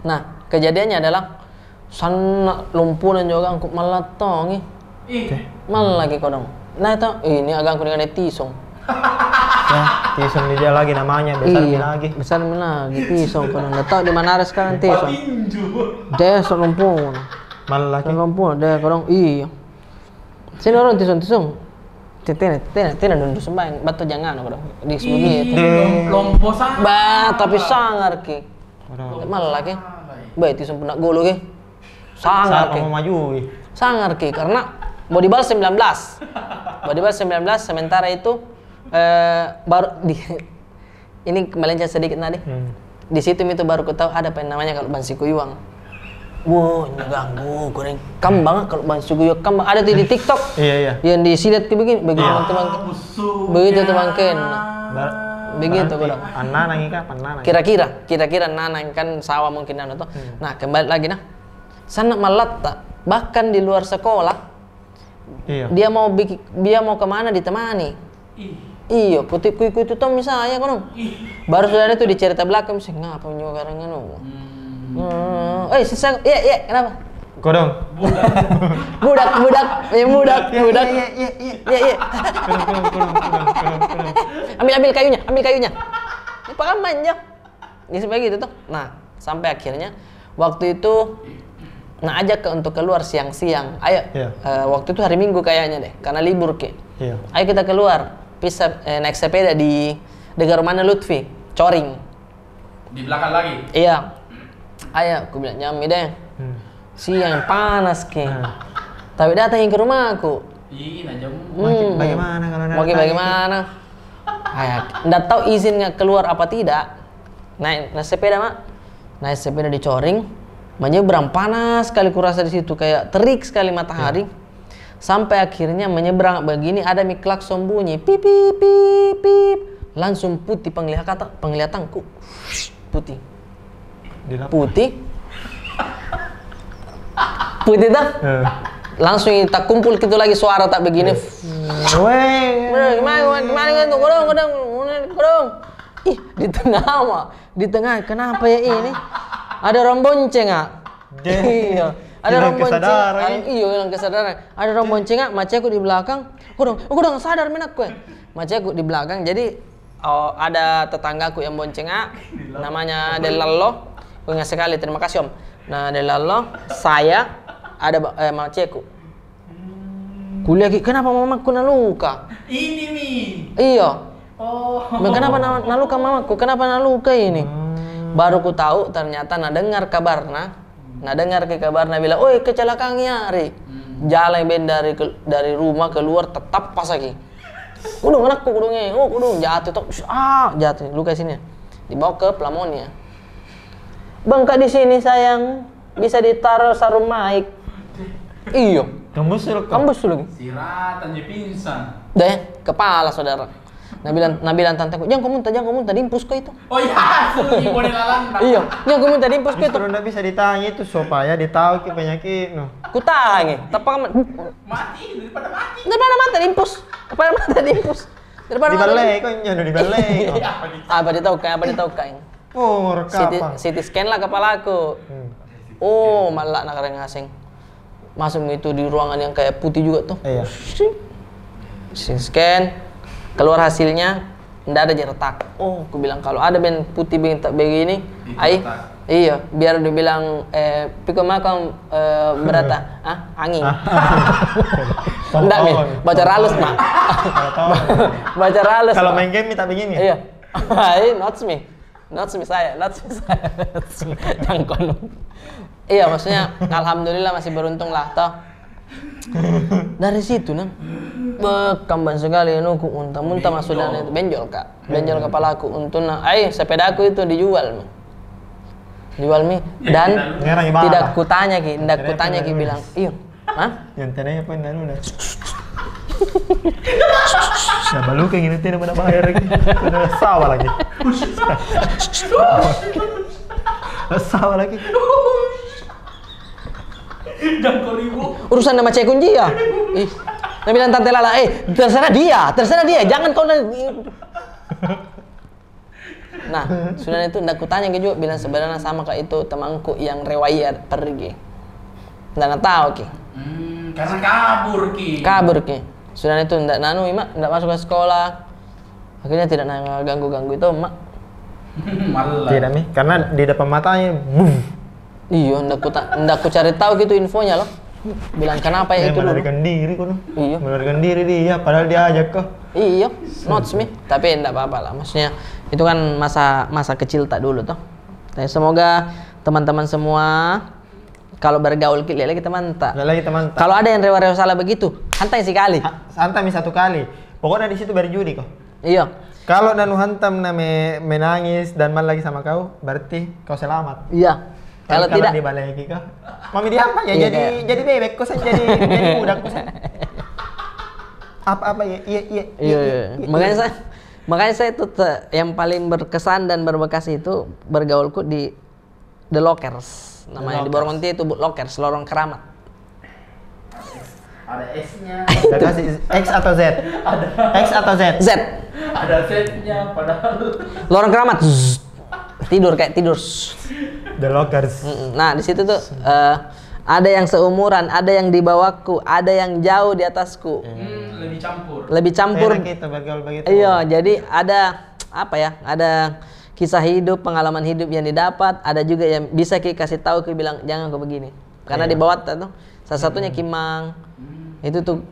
Nah, kejadiannya adalah, sana lumpunan juga agangku malatong, ih. Ih. Malaki kodong. Nah, itu, ini agangku dengan Tisong. Ya, Tisong dia lagi namanya, besar mi lagi. Besar mi lagi, Tisong kodong. Nggak tahu di mana ada sekarang Tisong. Deh, so lumpunan. Malaki. So lumpunan, deh, kodong, iya. Sini orang Tisong, Tisong. Tena, tena, tena dundu sembahyang, batu jangan kodong. Di sini. Ih, lompo sangar. Bah, tapi sangar ki. Malaki. Bah, Tisong pernah golo ki. Sangar ki. Mau maju ki. Sangar ki, karena mau dibalas sembilan belas. Mau dibalas sembilan belas, sementara itu, eh, baru di, ini melenceng sedikit tadi. Hmm. Di situ mi itu baru ku tahu ada apa yang namanya kalau bansi kuyuang. Wah, ini ganggu, goreng. Kambang kalau bansi kuyuang, kambang. Ada tuh di TikTok. Iya, iya. Yang di silat tuh begini, begitu teman-teman. Begitu teman kena. Begitu, berarti kodong. Ananang ika, pananang. Kira-kira, kira-kira nanang kan sawah mungkin anu toh. Hmm. Nah, kembali lagi nah. Sana malatta, bahkan di luar sekolah, iya. Dia mau biki-, dia mau kemana ditemani. Ih. Iyo, putih kui-kui itu toh misalnya kodong. Ih. Baru sudah ada tuh di cerita belakang, sih, ngapa nyo karang anu. Hmm. Hmm. Eh, sisa, iya, iya, kenapa? Kodong. Budak, budak, eh, budak, budak. Iya, iya, iya, iya. Iya, iya. Kodong, kodong, kodong, kodong, kodong, kodong. Ambil, ambil kayunya, ambil kayunya. Ini paman, ya. Jadi begitu toh. Nah, sampai akhirnya waktu itu, nah, ajak ke untuk keluar siang-siang. Ayo, iya. Eh, waktu itu hari Minggu kayaknya deh, karena libur ki. Iya. Ayo kita keluar, bisa, eh, naik sepeda di dekat rumahnya Lutfi, Coring. Di belakang lagi? Iya. Ayo, aku bilang, "Nyambi deh." Hmm. Siang panas ki. Ah. Tapi datang ke rumahku. Ih, nah, jam. Hmm. Makin bagaimana kalau datang? Makin bagaimana? Kayak ndak tahu izin nggak keluar apa tidak. Naik, naik sepeda, mak. Naik sepeda di Coring. Menyeberang, panas sekali kurasa di situ, kayak terik sekali matahari. Iya. Sampai akhirnya menyeberang begini, ada mi klakson bunyi, pip, pip, pip, pip. Langsung putih penglihatan, penglihatanku. Putih. Putih. Putih toh? Eh. Langsung tak kumpul gitu lagi suara tak begini. Weh. Weh, gimana, gimana, gimana tuh? Kodong, kodong, kodong. Ih, di tengah, mak. Di tengah, kenapa ya ini? Ada orang bonceng, ah? Deh. Iya. Ada orang bonceng, iyo, hilang kesadaran. Ada orang bonceng, ah, maceku di belakang. Kodong, kodong, sadar menakku, eh. Maceku di belakang, jadi, oh, ada tetanggaku yang bonceng, ah, namanya Delallo. Ingat sekali, terima kasih, Om. Nah, Delallo, saya, ada ba-, eh, maceku. Kuliah ki, kenapa mamaku naluka? Ini mi. Iyo. Oh. Kenapa na-, naluka mamaku? Kenapa naluka ini? Baru ku tahu, ternyata na dengar kabarna. Na dengar ke kabarna bilang, "Oi, kecelakaan yari." Jalan ben dari ke-, dari rumah keluar, tetap pas lagi. Kudung anakku, kudung, eh. Oh, kudung, jatuh tok. Ah, jatuh. Luka sini. Dibawa ke Pelamonia. "Bengkak di sini, sayang. Bisa ditaruh sarung maik." Iyo. Kambus lagi. Kambus lagi. Siratan je pingsan. Deh, kepala saudara. Na bilang, na bilang tanteku, "Jangan kau muntah, jangan kau muntah, diimpus kau itu." Oh iya, suruh di model Alanda. Iyo, "Jangan kau muntah, diimpus kau itu." Justru ndak bisa ditanya itu supaya ditahu ki penyakit, no. Kutanya, tapa mati, daripada mati. Daripada mati, diimpus. Daripada mati, diimpus. Daripada mati. Dibalai, kau nyano dibalai, kau. Apa ditahu kan, apa ditahu kan. Oh, rekam. C T, C T scan lah kepalaku. Oh, malak nak keren asing. Masuk itu di ruangan yang kayak putih juga tuh. Iya. C T scan, keluar hasilnya, ndak ada je retak. Oh, aku bilang, "Kalau ada ben putih ben tak begini, ai, iya, biar dibilang, eh, piko makan, eh, berata, ah, angin." Ndak mi, baca ralus, Mak. Baca ralus. Kalau main game minta begini. Iya. Ai, not me. Not me saya, not me saya. Jangan kono. Iya, maksudnya, alhamdulillah masih beruntung lah, toh. Dari situ, nah. Bekambang sekali, nuku muntah-muntah masuk dan itu. Benjol, Kak. Benjol kepalaku, untungnya. Ai, sepedaku itu dijual mi. Jual mi. Dan tidak kutanya ki, tidak kutanya ki bilang, "Iyo." Hah? Yang tenanya apa yang anu dah? Nah, balu kayak gini, tidak pernah bayar lagi. Udah sawa lagi. Sawa lagi. Jangko ribu. Urusan nama cek kunci ya? Ih. Na bilang Tante Lala, "Eh, terserah dia, terserah dia. Jangan kau na-" Nah, sudah itu ndak kutanya ke juga, bilang sebenarnya sama kayak itu temanku yang rewaya pergi. Ndak na tahu ki. Hmm, karena kabur ki. Kabur ki. Sudah itu ndak nanu, Mak, ndak masuk ke sekolah. Akhirnya tidak na ganggu-ganggu itu, Mak. Malah. Tidak mi, karena di depan matanya, bum. Iyo, ndak ku ta-, ndak ku cari tahu gitu infonya loh. Bilang, "Kenapa ya itu dulu?" Melarikan diri kono. Iyo. Melarikan diri dia, padahal diajak ke. Iyo, not me. Tapi ndak apa-apa lah. Maksudnya, itu kan masa, masa kecil tak dulu toh. Tapi semoga teman-teman semua, kalau bergaul ki, lihat lagi teman tak. Lihat lagi teman tak. Kalau ada yang rewa-rewa salah begitu, hantai sekali. Ha-, hantai mi satu kali. Pokoknya di situ berjudi kok. Iyo. Kalau nanu hantam na me-, menangis dan main lagi sama kau, berarti kau selamat. Iya. Kalau tidak, dibaleki kau. Mami diapa ya? Jadi, jadi bebek kau sen, jadi, jadi budak kau sen. Apa-apa ya? Iya, iya, iya, iya. Makanya saya, makanya saya itu te-, yang paling berkesan dan berbekas itu bergaulku di The Lockers. Namanya di Borong Monti itu Lockers, lorong keramat. Ada S-nya. Ada kasih X atau Z? Ada. X atau Z? Z. Ada Z-nya, padahal. Lorong keramat. Zzz. Tidur, kayak tidur. The Lockers. Mm-mm. Nah, di situ tuh, eh, ada yang seumuran, ada yang di bawahku, ada yang jauh di atasku. Hmm, lebih campur. Lebih campur. Enak itu bergaul begitu. Iya, jadi ada apa ya, ada kisah hidup, pengalaman hidup yang didapat, ada juga yang bisa ki kasih tahu ki bilang, "Jangan kau begini." Karena di bawah tuh, salah satunya Kimang. Hmm. Itu tuh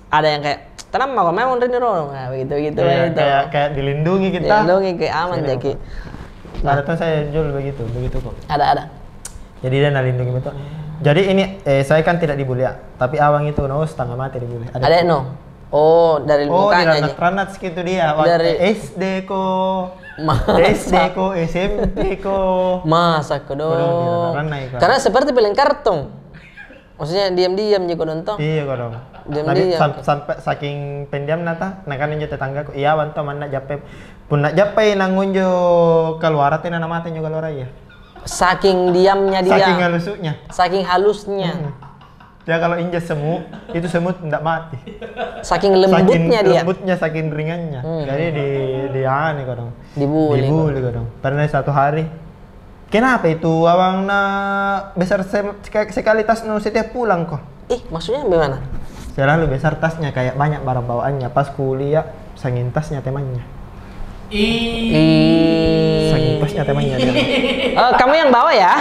ada yang kayak, "Tenang, mau memang Rini Roro." Nah, begitu, begitu, iya, begitu. Kayak, kayak dilindungi kita. Dilindungi, kayak aman jaki. Nah, ada tuh saya jual begitu, begitu kok. Ada, ada. Jadi dia na lindungi betul. Jadi ini, eh, saya kan tidak dibully ya, tapi awang itu, no, setengah mati dibully. Ada, no. Oh, dari mukanya aja. Ranat-ranat segitu dia. Dari S D ko, S D ko, S M P ko. Masa ko dong. Karena seperti film kartun. Maksudnya diam-diam ji ko nonton. Iya ko dong. Diam-diam. Sampai saking pendiam nata, nah kan injo tetanggaku, iya, wan to manna jappe. Punna jappe nangunjo keluar tena na mate njo keluar iya. Saking diamnya dia. Saking halusnya. Saking halusnya. Hmm. Dia kalau injak semut, itu semut ndak mati. Saking lembutnya dia. Saking lembutnya, saking ringannya. Hmm. Jadi di, di anu kodong. Dibully. Dibully kodong. Pernah satu hari, Kenapa itu abang na besar se-, seka-, sekali tasnu setiap pulang ko? Ih, maksudnya bagaimana? Selalu besar tasnya, kayak banyak barang bawaannya. Pas kuliah, sangin tasnya temannya. Ih. Sangin tasnya temannya dia. Eh, kamu yang bawa ya?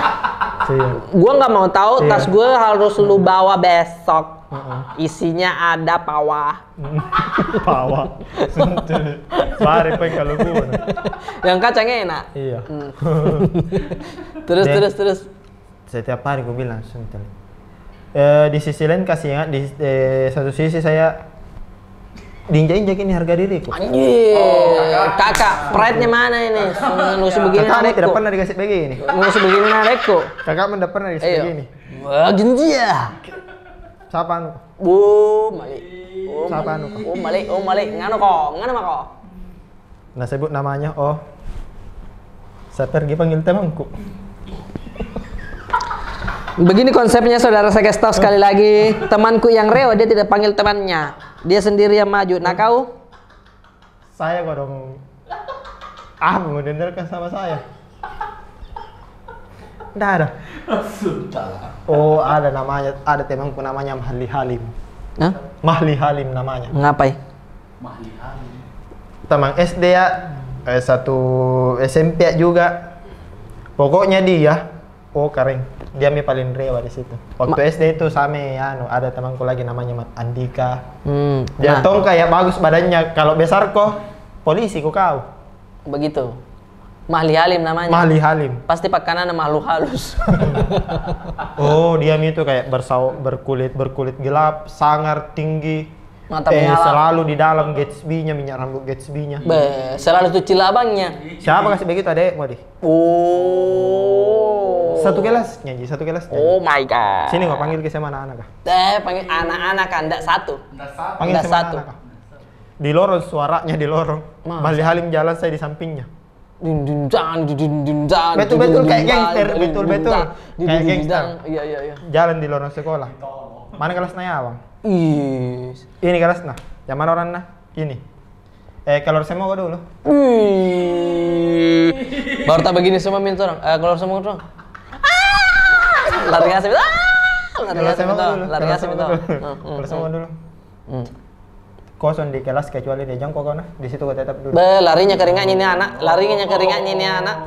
Iya. Gua nggak mau tahu, iya, tas gua harus lu bawa besok. Heeh. Isinya ada pawa. Pawa. Sentul. Bare peng kalau gua. Yang kacang enak. Iya. Hmm. Terus, terus, terus. Setiap hari ku bilang, "Sentul." Eh, di sisi lain kasih ingat, di, eh, satu sisi saya diinjak-injak ini harga diriku. Anjir. Oh, kakak. Kakak, pride-nya mana ini? Kakak. Nusuk begini. Kakak tidak pernah dikasih begini. Nusuk begini adekku. Kakak tidak pernah dikasih begini. Wah, genjia. Siapa anu? Bu Malik. Siapa anu? Bu Malik, Bu Malik. Nganu ko, nganu mako. Na sebut namanya, oh. Saya pergi panggil temanku. Begini konsepnya, saudara, saya kasih tahu sekali lagi. Temanku yang rewa, dia tidak panggil temannya. Dia sendiri yang maju. Nah, kau? Saya kodong. Ah, mau dengarkan sama saya. Ndak ada. Sudah. Oh, ada namanya, ada temanku namanya Mahli Halim. Hah? Mahli Halim namanya. Ngapai? Mahli Halim. Teman S D ya, eh, satu S M P juga. Pokoknya dia, oh, keren. Dia mi paling rewa di situ. Waktu S D itu sama, anu, ada temanku lagi namanya Mat Andika. Hmm, dia tong kayak bagus badannya, kalau besar ko, polisi ko kau. Begitu. Mahli Halim namanya. Mahli Halim. Pasti pakananna makhluk halus. Oh, dia mi itu kayak bersau-, berkulit, berkulit gelap, sangar, tinggi. Mata menyala. Selalu di dalam Gatsby-nya, minyak rambut Gatsby-nya. Be, selalu tuh cilabangnya. Siapa kasih begitu adekmu, di? Oh. Satu kelasnya ji, satu kelasnya ji. Oh my God. Sini, kau panggil ke sama anak-anak kah? Eh, panggil anak-anak kan, ndak satu. Ndak satu. Panggil sama anak-anak kah? Di lorong, suaranya di lorong. Masa? Mahli Halim jalan, saya di sampingnya. Dun, dun, dang, dun, dun, dun, dang, betul, dun, betul, dun, kayak dun, gangster, dang, betul, dun, betul. Dun, dang, dun, dun, dun, dang. Iya, iya, iya. Jalan di lorong sekolah. Mana kelasnya, Bang? Ih. Ini kelasnya. Yang mana orangnya? Ini. Eh, keluar semua kau dulu. Wih. Baru tak begini semua minta orang. Eh, keluar semua orang. Ah! Lari ngasih. Ah! Lari ngasih minta. Lari ngasih minta. Keluar semua dulu. Kosong di kelas kecuali dia jangko kau nah. Di situ kau tetap duduk. Be, larinya keringatnya ini anak. Larinya keringatnya ini anak.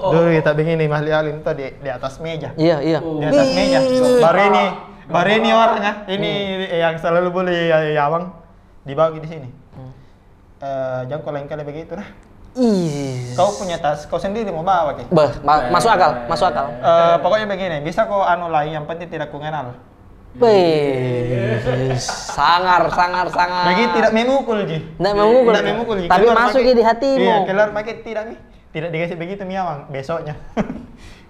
Dulu kita begini, Mahli Halim tuh di, di atas meja. Iya, iya. Di atas meja. Baru ini, baru ini orang ah. Ini yang selalu bully ya, ya, abang. Dibawa di sini. Eh, jangko lain kali begitu dah. Ih. Kau punya tas, kau sendiri mau bawa ke? Beh, ma-, masuk akal, masuk akal. Eh, pokoknya begini, bisa kau anu lain, yang penting tidak ku kenal. Wih, sangar, sangar, sangar. Begitu tidak memukul ji. Tidak memukul. Tidak memukul ji. Tapi masuk di hatimu. Iya, keluar pakai tidak mi. Tidak dikasih begitu mi awang besoknya.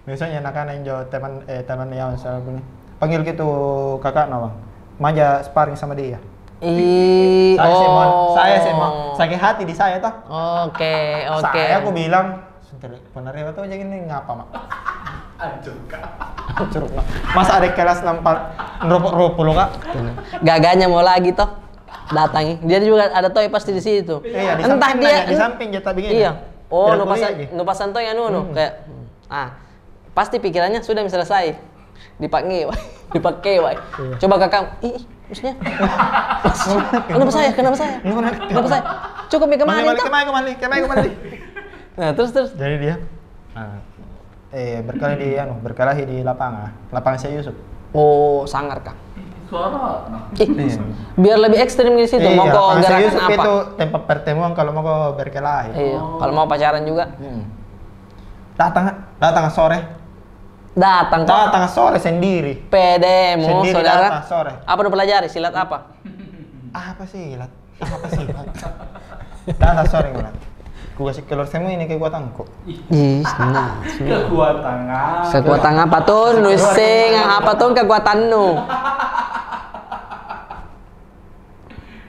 Besoknya anak-anak yang jauh teman, eh, teman yang selalu punya. Panggil gitu kakak nawang. Maja sparring sama dia. Ih, saya semua, oh. Saya semua sakit hati di saya toh. Oke, oke. Saya aku bilang, "Sudah pernah rewel tuh jadi ini ngapa, Mak?" Hancur, Kak. Hancur, Mak. Masa ada kelas nampak ropok-ropok lo, Kak? Gaganya mau lagi toh. Datangi. Dia juga ada toh pasti di situ. Iya, di samping dia, di samping dia tak begini. Iya. Oh, nu pasan, nu pasan toh yang anu, kayak, ah, pasti pikirannya sudah mi selesai. Dipakai, wai. Dipakai, wai. Iya. Coba kakak, ih, ih, maksudnya? Kenapa saya? Kenapa saya? Kenapa saya? Cukup mi kemarin toh. Kemarin, kemarin, kemarin, kemarin. Nah, terus, terus. Jadi dia, ah, eh, berkelahi di, anu, berkelahi di lapangan. Lapangan Syekh Yusuf. Oh, sangar kah? Suara. Ih, biar lebih ekstrim di situ. Iya, mau kau lapangan Syekh gerakan Yusuf apa? Itu tempat pertemuan kalau mau kau berkelahi. Iya, kalau mau pacaran juga. Hmm. Datang, datang sore. Datang kau? Datang sore sendiri. Pedemu, saudara. Sendiri datang sore. Apa nu pelajari? Silat apa? Apa silat? Apa silat? Datang sore, Bang. Ku kasih keluar semua ini kekuatanku. Ih, nah. Kekuatan apa? Kekuatan apa tuh? Nu seng apa tuh kekuatannu?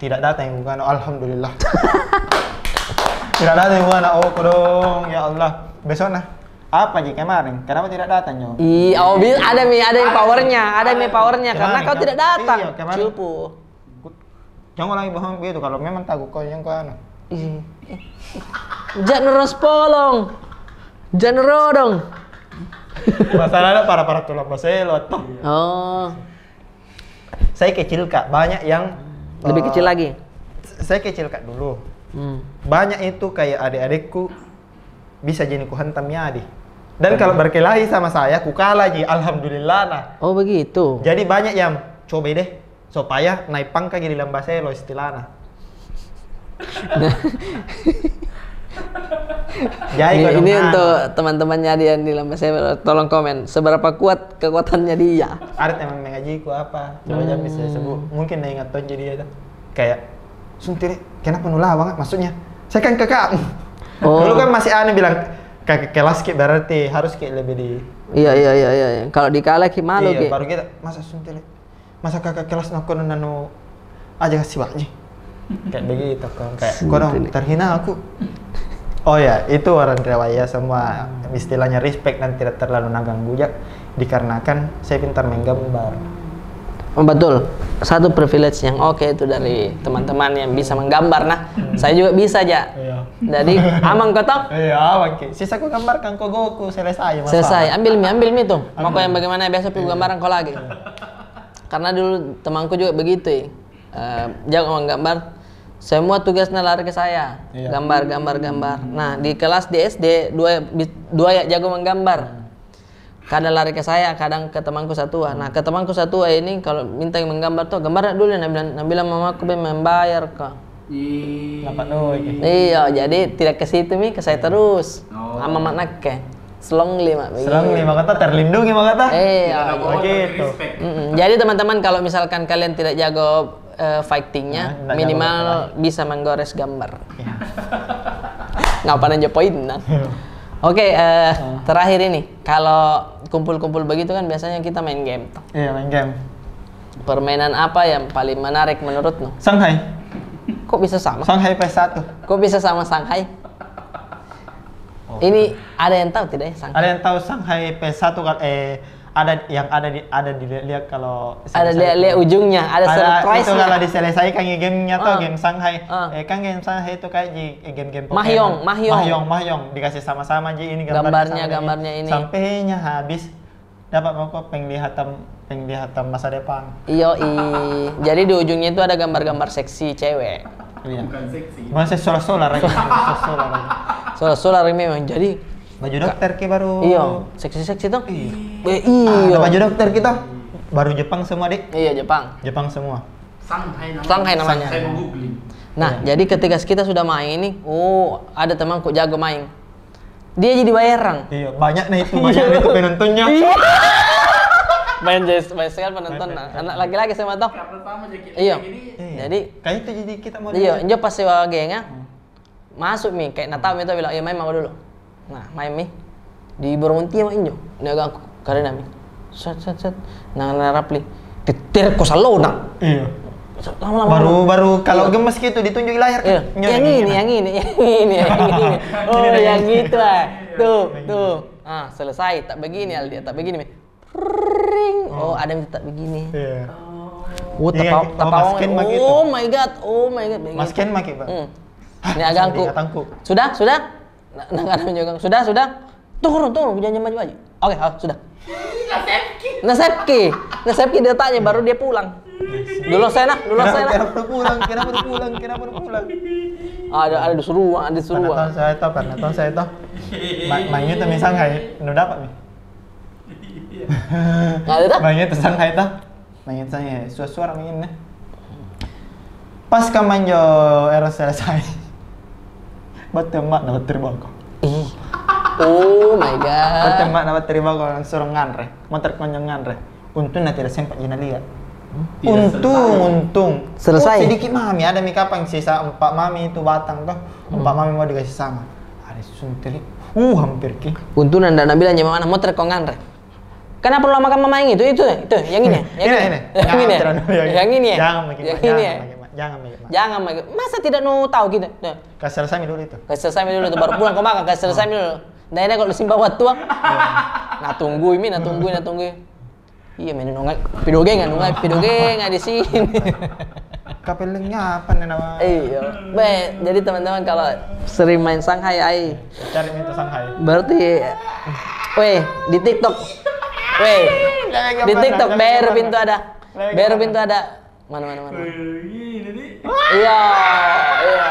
Tidak datang yang bukan, alhamdulillah. Tidak datang yang bukan, oh, kodong, ya Allah. Besok nah, apa ji kemarin? Kenapa tidak datang, Nyo? Ih, oh, ada mi, ada yang powernya, ada mi powernya. Karena kau tidak datang. Iya, kemarin. Cupu. Jangan lagi bohong begitu, kalau memang takut kau yang kau anu. Ih. Jak neros polong. Genre dong. Masalahnya parah-parah tulang baselo toh. Oh. Saya kecil, Kak, banyak yang, lebih kecil eh, lagi. Saya kecil, Kak, dulu. Hmm. Banyak itu kayak adik-adikku bisa jadi kuhantam yadi. Dan kalau berkelahi sama saya, ku kalah ji, alhamdulillah nah. Oh, begitu. Jadi banyak yang coba deh supaya naik pangkat jadi lambaselo istilahnya. Jadi ini, ini untuk teman-temannya dia yang di lambaselo, tolong komen seberapa kuat kekuatannya dia. Ada teman mengajiku apa, coba jangan bisa sebut. Mungkin na ingat tong jadi dia tuh. Kayak, "Suntiri, kenapa nu lawang, maksudnya? Saya kan kakak." Oh. Dulu kan masih aneh bilang, "Kakak kelas ki, berarti harus ki lebih di." Iya, iya, iya, iya, iya. Kalau dikalah ki malu ki. Iya, baru kita, "Masa Suntiri? Masa kakak kelas nako nanu aja kasih wajib?" Kayak begitu kan, kayak, "Kodong, terhina aku." Oh ya, itu orang riwayat semua, istilahnya respect dan tidak terlalu naganggu ja. Dikarenakan saya pintar main gambar. Oh, betul. Satu privilege yang oke itu dari teman-teman yang bisa menggambar. Nah, saya juga bisa ja. Iya. Jadi, aman ko toh? Iya, aman ki. Sisa ku gambarkan ko, go ku selesai masalah. Selesai. Ambil mi, ambil mi tuh. Mau ko yang bagaimana, biasa pi gambaran ko lagi. Iya. Karena dulu temanku juga begitu, eh. Eh, jago menggambar. Semua tugasnya lari ke saya. Iya. Gambar, gambar, gambar. Nah, di kelas di S D, dua, dua ya jago menggambar. Hmm. Kadang lari ke saya, kadang ke temanku satua. Nah, ke temanku satua ini kalau minta menggambar tuh, "Gambar dulu," na bilang, na bilang mamaku, "Be membayar ka." Ih. Dapat doi. Iya, jadi tidak ke situ mi, ke saya terus. Oh. Ama mak nakke. Selong lima begitu. Selong lima kata, terlindungi mak kata. Iya, begitu. Mm-mm. Jadi teman-teman, kalau misalkan kalian tidak jago eh, fightingnya, minimal bisa menggores gambar. Iya. Ngapain aja poin, nah. Iya. Oke, eh, terakhir ini, kalau kumpul-kumpul begitu kan biasanya kita main game toh. Iya, main game. Permainan apa yang paling menarik menurutmu? Shanghai. Kok bisa sama? Shanghai P S satu. Kok bisa sama Shanghai? Oh. Ini ada yang tahu tidak ya, Shanghai? Ada yang tahu Shanghai P S satu kal-, eh, ada yang ada di, ada dilihat-lihat kalau ada selesai lihat-lihat itu. Ujungnya, ada surprise-nya. Itu kalau diselesaikan ya gamenya tuh, game Shanghai. Eh, kan game Shanghai itu kayak ji, eh, game-game Pokemon. Mahjong, mahjong. Mahjong, mahjong. Dikasih sama-sama ji ini gambarnya, gambarnya ini. Sampainya habis, dapat mako penglihatan, penglihatan masa depan. Iyo, i. Jadi di ujungnya itu ada gambar-gambar seksi cewek. Iya. Bukan seksi. Masih solar-solar aja, solar-solar aja. Solar-solar memang. Jadi baju dokter ki baru. Iyo, seksi-seksi tuh. Iya. Eh, iyo. Ada baju dokter kita. Baru Jepang semua, Dik. Iya, Jepang. Jepang semua. Shanghai namanya. Shanghai namanya. Saya mau googling. Nah, jadi ketika kita sudah main ini, oh, ada temanku jago main. Dia jadi bayarang. Iya, banyak nah itu, banyak nah itu penontonnya. Iya. Banyak, banyak sekali penonton. Banyak, nah. Anak laki-laki semua tuh. Karena sama aja kita. Iya. Jadi kayak itu jadi kita mau. Iya, njo pas sewa geng ya. Masuk mi, kayak na tau mi toh bilang, "Iya, main mako dulu." Nah, main mi. Di borong unti ma injo. Ni agakku, karena mi. Set, set, set. Nah, nah, rapli. Teter ko salona. Iya. Lama-lama. Baru, baru kalau gemes gitu ditunjuk layar. Iya. Yang ini, yang ini, yang ini, yang ini. Oh, yang itu ah. Tuh, tuh. Ah, selesai. Tak begini, Aldi, tak begini mi. Ring. Oh, ada yang tetap begini. Iya. Oh, tapawang. Oh my God, oh my God. Masken maki, Pak. Ini agakku. Sudah, sudah? Nah, nah, ada yang sudah, sudah. Turun, turun, jangan maju-maju. Oke, sudah. Nasepki. Nasepki. Nasepki dia tanya, baru dia pulang. Dulu saya nah, dulu saya nah. Kenapa pulang? Kenapa pulang? Kenapa pulang? Ada, ada disuruh, ada disuruh. Pernah tahun saya tahu, pernah tahun saya tahu. Main itu misang hai, nu dapat mi. Ada tak? Main itu sang hai tah. Main itu sang hai, suar-suar main nah. Pas ka manjo era selesai. Batu mak na bateri bako. Ih. Oh my God. Batu mak na bateri bako, suruh nganre. Motor konjong nganre. Untungnya tidak sempat jina lihat. Untung, untung. Selesai. Oh, sedikit mami, ada mi kapang sisa empat mami itu batang toh. Empat mami mau dikasih sama. Ada sunteri. Uh, hampir ki. Untung ndak na bilang jama mana, motor kau nganre. Kenapa lu makan mama yang itu? Itu, itu, yang ini, yang ini. Yang ini. Jangan pakai, jangan pakai, jangan pakai. Jangan pakai. Masa tidak nu tahu kita? Kasih selesai mi dulu itu. Kasih selesai mi dulu itu, baru pulang kau makan, kasih selesai mi dulu. Ndak enak kalau simpan waktu ah. Na tunggui mi, na tunggui, na tunggui. Iya, main nongai. Pidogenga, nongai pidogenga di sini. Kapellengnya apa nih nama? Iya. Be, jadi teman-teman kalau sering main Shanghai, ai. Cari minta Shanghai. Berarti, weh, di TikTok. Weh, di TikTok, Beru Pintu ada. Beru Pintu ada. Mana, mana, mana? Iya, iya.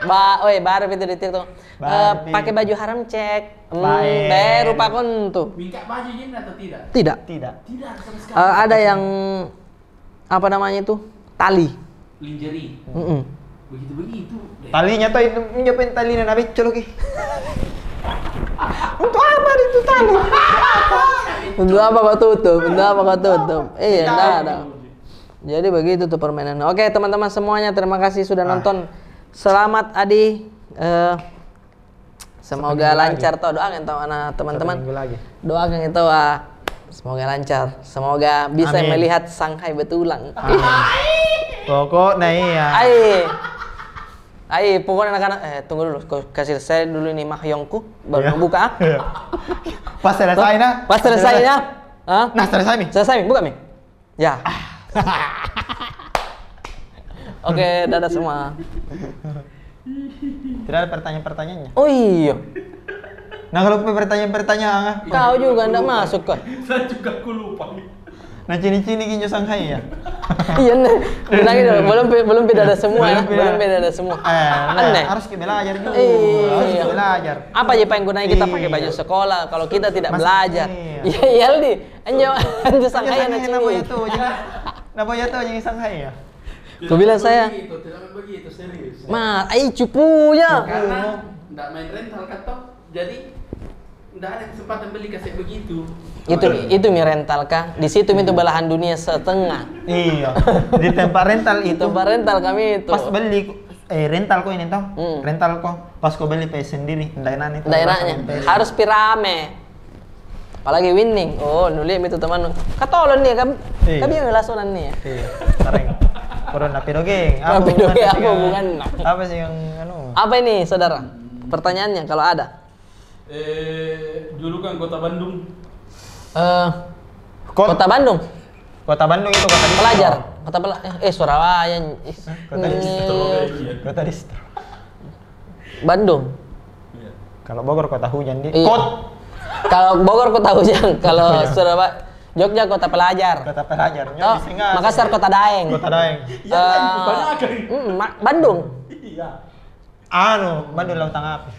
Ba, weh, baru itu di TikTok. Eh, pakai baju haram, cek. Hmm, Beru pakon tuh. Minta baju ini atau tidak? Tidak. Tidak. Tidak sama sekali. Eh, ada yang apa namanya itu? Tali. Lingerie. Mm-mm. Begitu-begitu. Talinya tuh itu, ini apa yang tali na becco lagi? Untuk apa itu tali? Untuk apa kau tutup? Untuk apa kau tutup? Iya, ndak ada. Jadi begitu tuh permainan. Oke, teman-teman semuanya, terima kasih sudah nonton. Selamat, Adi. Eh, Semoga lancar toh, doakan toh anak teman-teman. Satu minggu lagi. Doakan itu, ah, semoga lancar. Semoga bisa melihat Shanghai betulang. Amin. Pokoknya iya. Ai. Ai, pokoknya anak-anak, eh, tunggu dulu. Kau kasih selesai dulu nih mahyongku, baru buka, ah. Iya. Pas selesai, nah. Pas selesai, nah. Hah? Nah, selesai nih. Selesai nih, buka nih. Ya. Oke, dadah semua. Tidak ada pertanyaan-pertanyaannya. Oh iya. Nah, kalau pertanyaan-pertanyaan, ah. Kau juga ndak masuk kah? Saya juga ku lupa. Nah, cini-cini kinjo Shanghai ya? Iya, nah. Bilang itu, belum pi-, belum pi dadah semua, ya. Belum pi dadah semua. Eh, aneh. Harus kita belajar juga. Iya. Harus kita belajar. Apa aja paling gunanya kita pakai baju sekolah kalau kita tidak belajar? Iya, iya, Aldi. Anjo, anjo Shanghai anak cini. Kenapa ya tuh, jadi Shanghai ya? Kau bilang saya. Tidak begitu, tidak begitu, serius. Ma, ai cupu ya. Karena ndak main rental kan toh, jadi ndak ada kesempatan beli kaset begitu. Itu, itu mi rental kah? Di situ mi itu belahan dunia setengah. Iya. Di tempat rental itu. Tempat rental kami itu. Pas beli, eh, rental ko ini toh? Hmm. Rental ko. Pas ko beli P S sendiri, ndak enaknya itu. Ndak enaknya. Harus pi rame. Apalagi winning. Oh, nulik mi itu teman. Katolong nih, kab-, kabiang lasonan nih. Iya, sering. Corona, tapi dogeng. Tapi dogeng, apa hubungan? Apa sih yang anu? Apa ini, saudara? Pertanyaannya, kalau ada. Eh, julukan kota Bandung. Eh, kota Bandung. Kota Bandung itu kota distro. Pelajar. Kota pela-, eh, eh, Surabaya. Kota distro. Kota distro. Bandung. Iya. Kalau Bogor kota hujan, di. Iya. Kot. Kalau Bogor kota hujan, kalau Surabaya, Jogja kota pelajar. Kota pelajar. Toh, Makassar kota daeng. Kota daeng. Iya, kan, banyak kan. Mm, Ma-, Bandung. Iya. Anu, Bandung Lautan Api.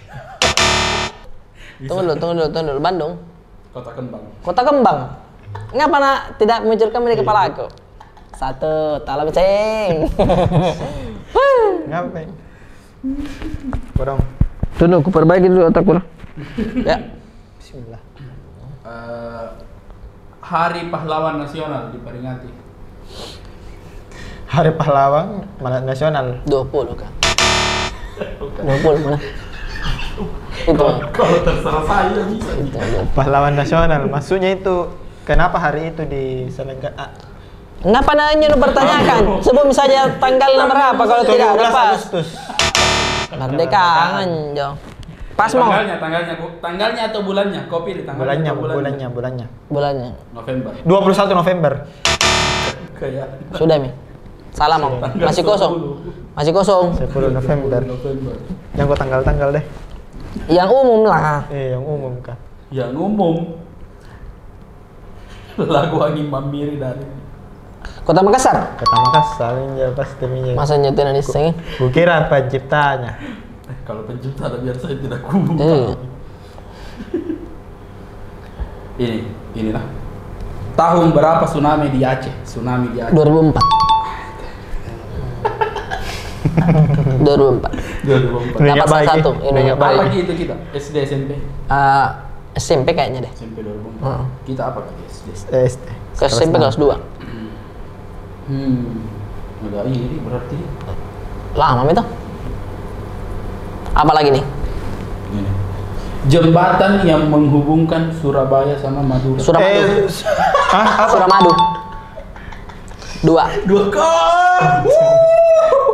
Tunggu dulu, tunggu dulu, tunggu dulu. Bandung. Kota Kembang. Kota Kembang. Ngapa na tidak munculkan di kepalaku? Satu, tala beceng. Ngapa? Kodong. Tunggu, ku perbaiki dulu otakku lah. Ya. Bismillah. Eh, Hari Pahlawan Nasional diperingati. Hari Pahlawan mana nasional? Dua puluh kah? Dua puluh mana? Itu. Kalau, kalau terserah saya bisa. Itu, itu. Pahlawan nasional, maksudnya itu kenapa hari itu diselengga-, ah, Ngapa nanya nu pertanyakan? Sebut saja tanggal berapa kalau tidak ada pas. Tujuh belas Agustus. Merdeka, anjo. Pas mau. Tanggalnya, tanggalnya, tanggalnya atau bulannya? Kopi di tanggalnya atau bulannya? Bulannya, bulannya, bulannya. Bulannya. November. Dua puluh satu November. Kayak. Sudah mi. Salah mau. Masih kosong. Masih kosong. Sepuluh November. Sepuluh November. Yang kau tanggal-tanggal deh. Yang umum lah. Eh, yang umum kah? Yang umum. Lagu Angin Mamiri dari Kota Makassar. Kota Makassar, iya, pasti mi. Masa nyetir di sini? Kukira penciptanya. Eh, kalau pencipta ada biar saya tidak kubu. Iya. Ini, inilah. Tahun berapa tsunami di Aceh? Tsunami di Aceh. Dua ribu empat. Dua ribu empat. Dua ribu empat. Dapat salah satu. Ingat baik. Apa lagi itu kita? S D, S M P? Ah, S M P kayaknya deh. S M P dua ribu empat. Heeh. Kita apa lagi? S D. S D. Kelas S M P kelas dua. Hmm. Udah ini berarti. Lama itu. Apa lagi nih? Ini. Jembatan yang menghubungkan Surabaya sama Madura. Suramadu. Eh, s-, ah, apa? Suramadu. Dua. Dua kali.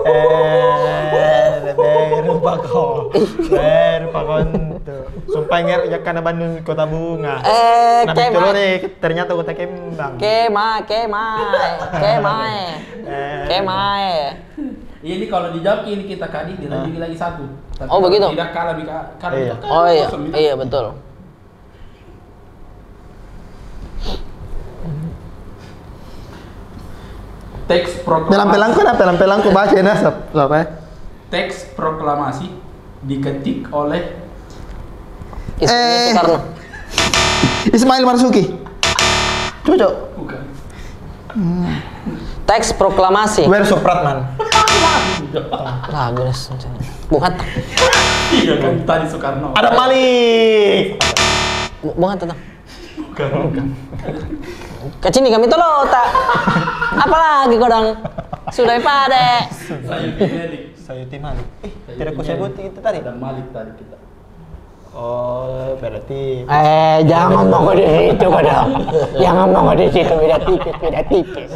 Eh, Bako. Eh, rupa kau tu. Sumpah ngerok jakana Bandung kota bunga. Eh, Nabi Kema. Tolone, ternyata kota kembang. Kema, Kema, Kema, eh. Eh. Kema, eh. Iya, ini kalau dijawab ini kita kadi, dilanjuti lagi satu. Tapi kalau tidak kalah, bika-, kalah, bika-, kalah kosong, bika. Oh, iya. Iya, betul. Teks proklamasi. Pelang-pelangku dah, pelang-pelangku baca ya, Sap, Sap, eh. Teks proklamasi diketik oleh Ismail Soekarno. Ismail Marzuki. Cocok. Bukan. Teks proklamasi. Where Supratman? Lagu nih, Bung Hatta. Iya kan, tadi Soekarno. Ada Malik. Bu-, Bung Hatta tuh. Bukan, bukan. Kacini kami tolo, tak. Apalagi kodong. Sudah pada. Sayuti Malik. Sayuti Malik. Eh, tidak kusebut itu tadi. Ada Malik tadi kita. Oh, berarti. Eh, jangan mau di situ, kodong. Jangan mau di situ, beda tipis, beda tipis.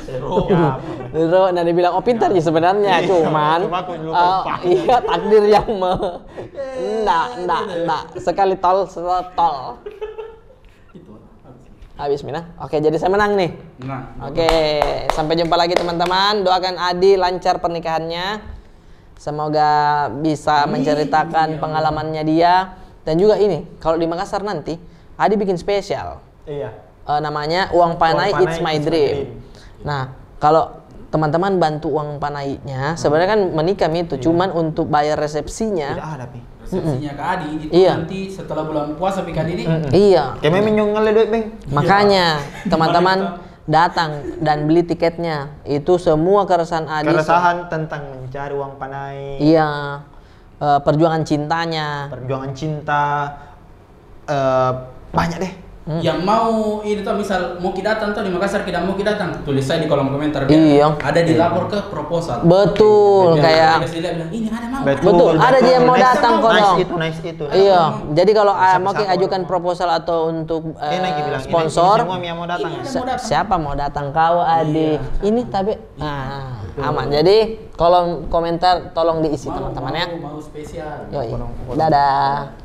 Seru. Seru, nah, dibilang, "Oh, pintar ji sebenarnya, cuman, cuma aku lupa." Eh, iya, takdir yang me-, ndak, ndak, ndak. Sekali tol, setol. Habis, Mina? Oke, jadi saya menang nih. Oke, sampai jumpa lagi, teman-teman. Doakan Adi lancar pernikahannya. Semoga bisa menceritakan pengalamannya dia. Dan juga ini, kalau di Makassar nanti, Adi bikin spesial. Iya. Eh, namanya Uang Panai, It's My Dream. Nah, kalau teman-teman bantu uang panainya, sebenarnya kan menikah mi itu, cuman untuk bayar resepsinya. Tidak ada, Pi. Resepsinya ke Adi itu nanti setelah bulan puasa, Pi, kan, ini? Iya. Kami minjam ngale duit, Beng. Makanya, teman-teman datang dan beli tiketnya. Itu semua keresahan Adi. Keresahan tentang mencari uang panai. Iya. Eh, perjuangan cintanya. Perjuangan cinta. Eh, banyak deh. Yang mau ini tuh, misal mau ki datang tuh di Makassar, ki dan mau ki datang, tulis saja di kolom komentar, biar ada dilapor ke proposal. Betul, kayak dikasih lihat, bilang, "Ini ada, mau." Betul, ada dia yang mau datang, kodong. Nice itu, nice itu. Iya, jadi kalau mau ki ajukan proposal atau untuk, eh, sponsor, siapa mau datang, kau, Adi? Ini tapi, nah, aman. Jadi kolom komentar tolong diisi, teman-teman, ya. Yoi. Dadah.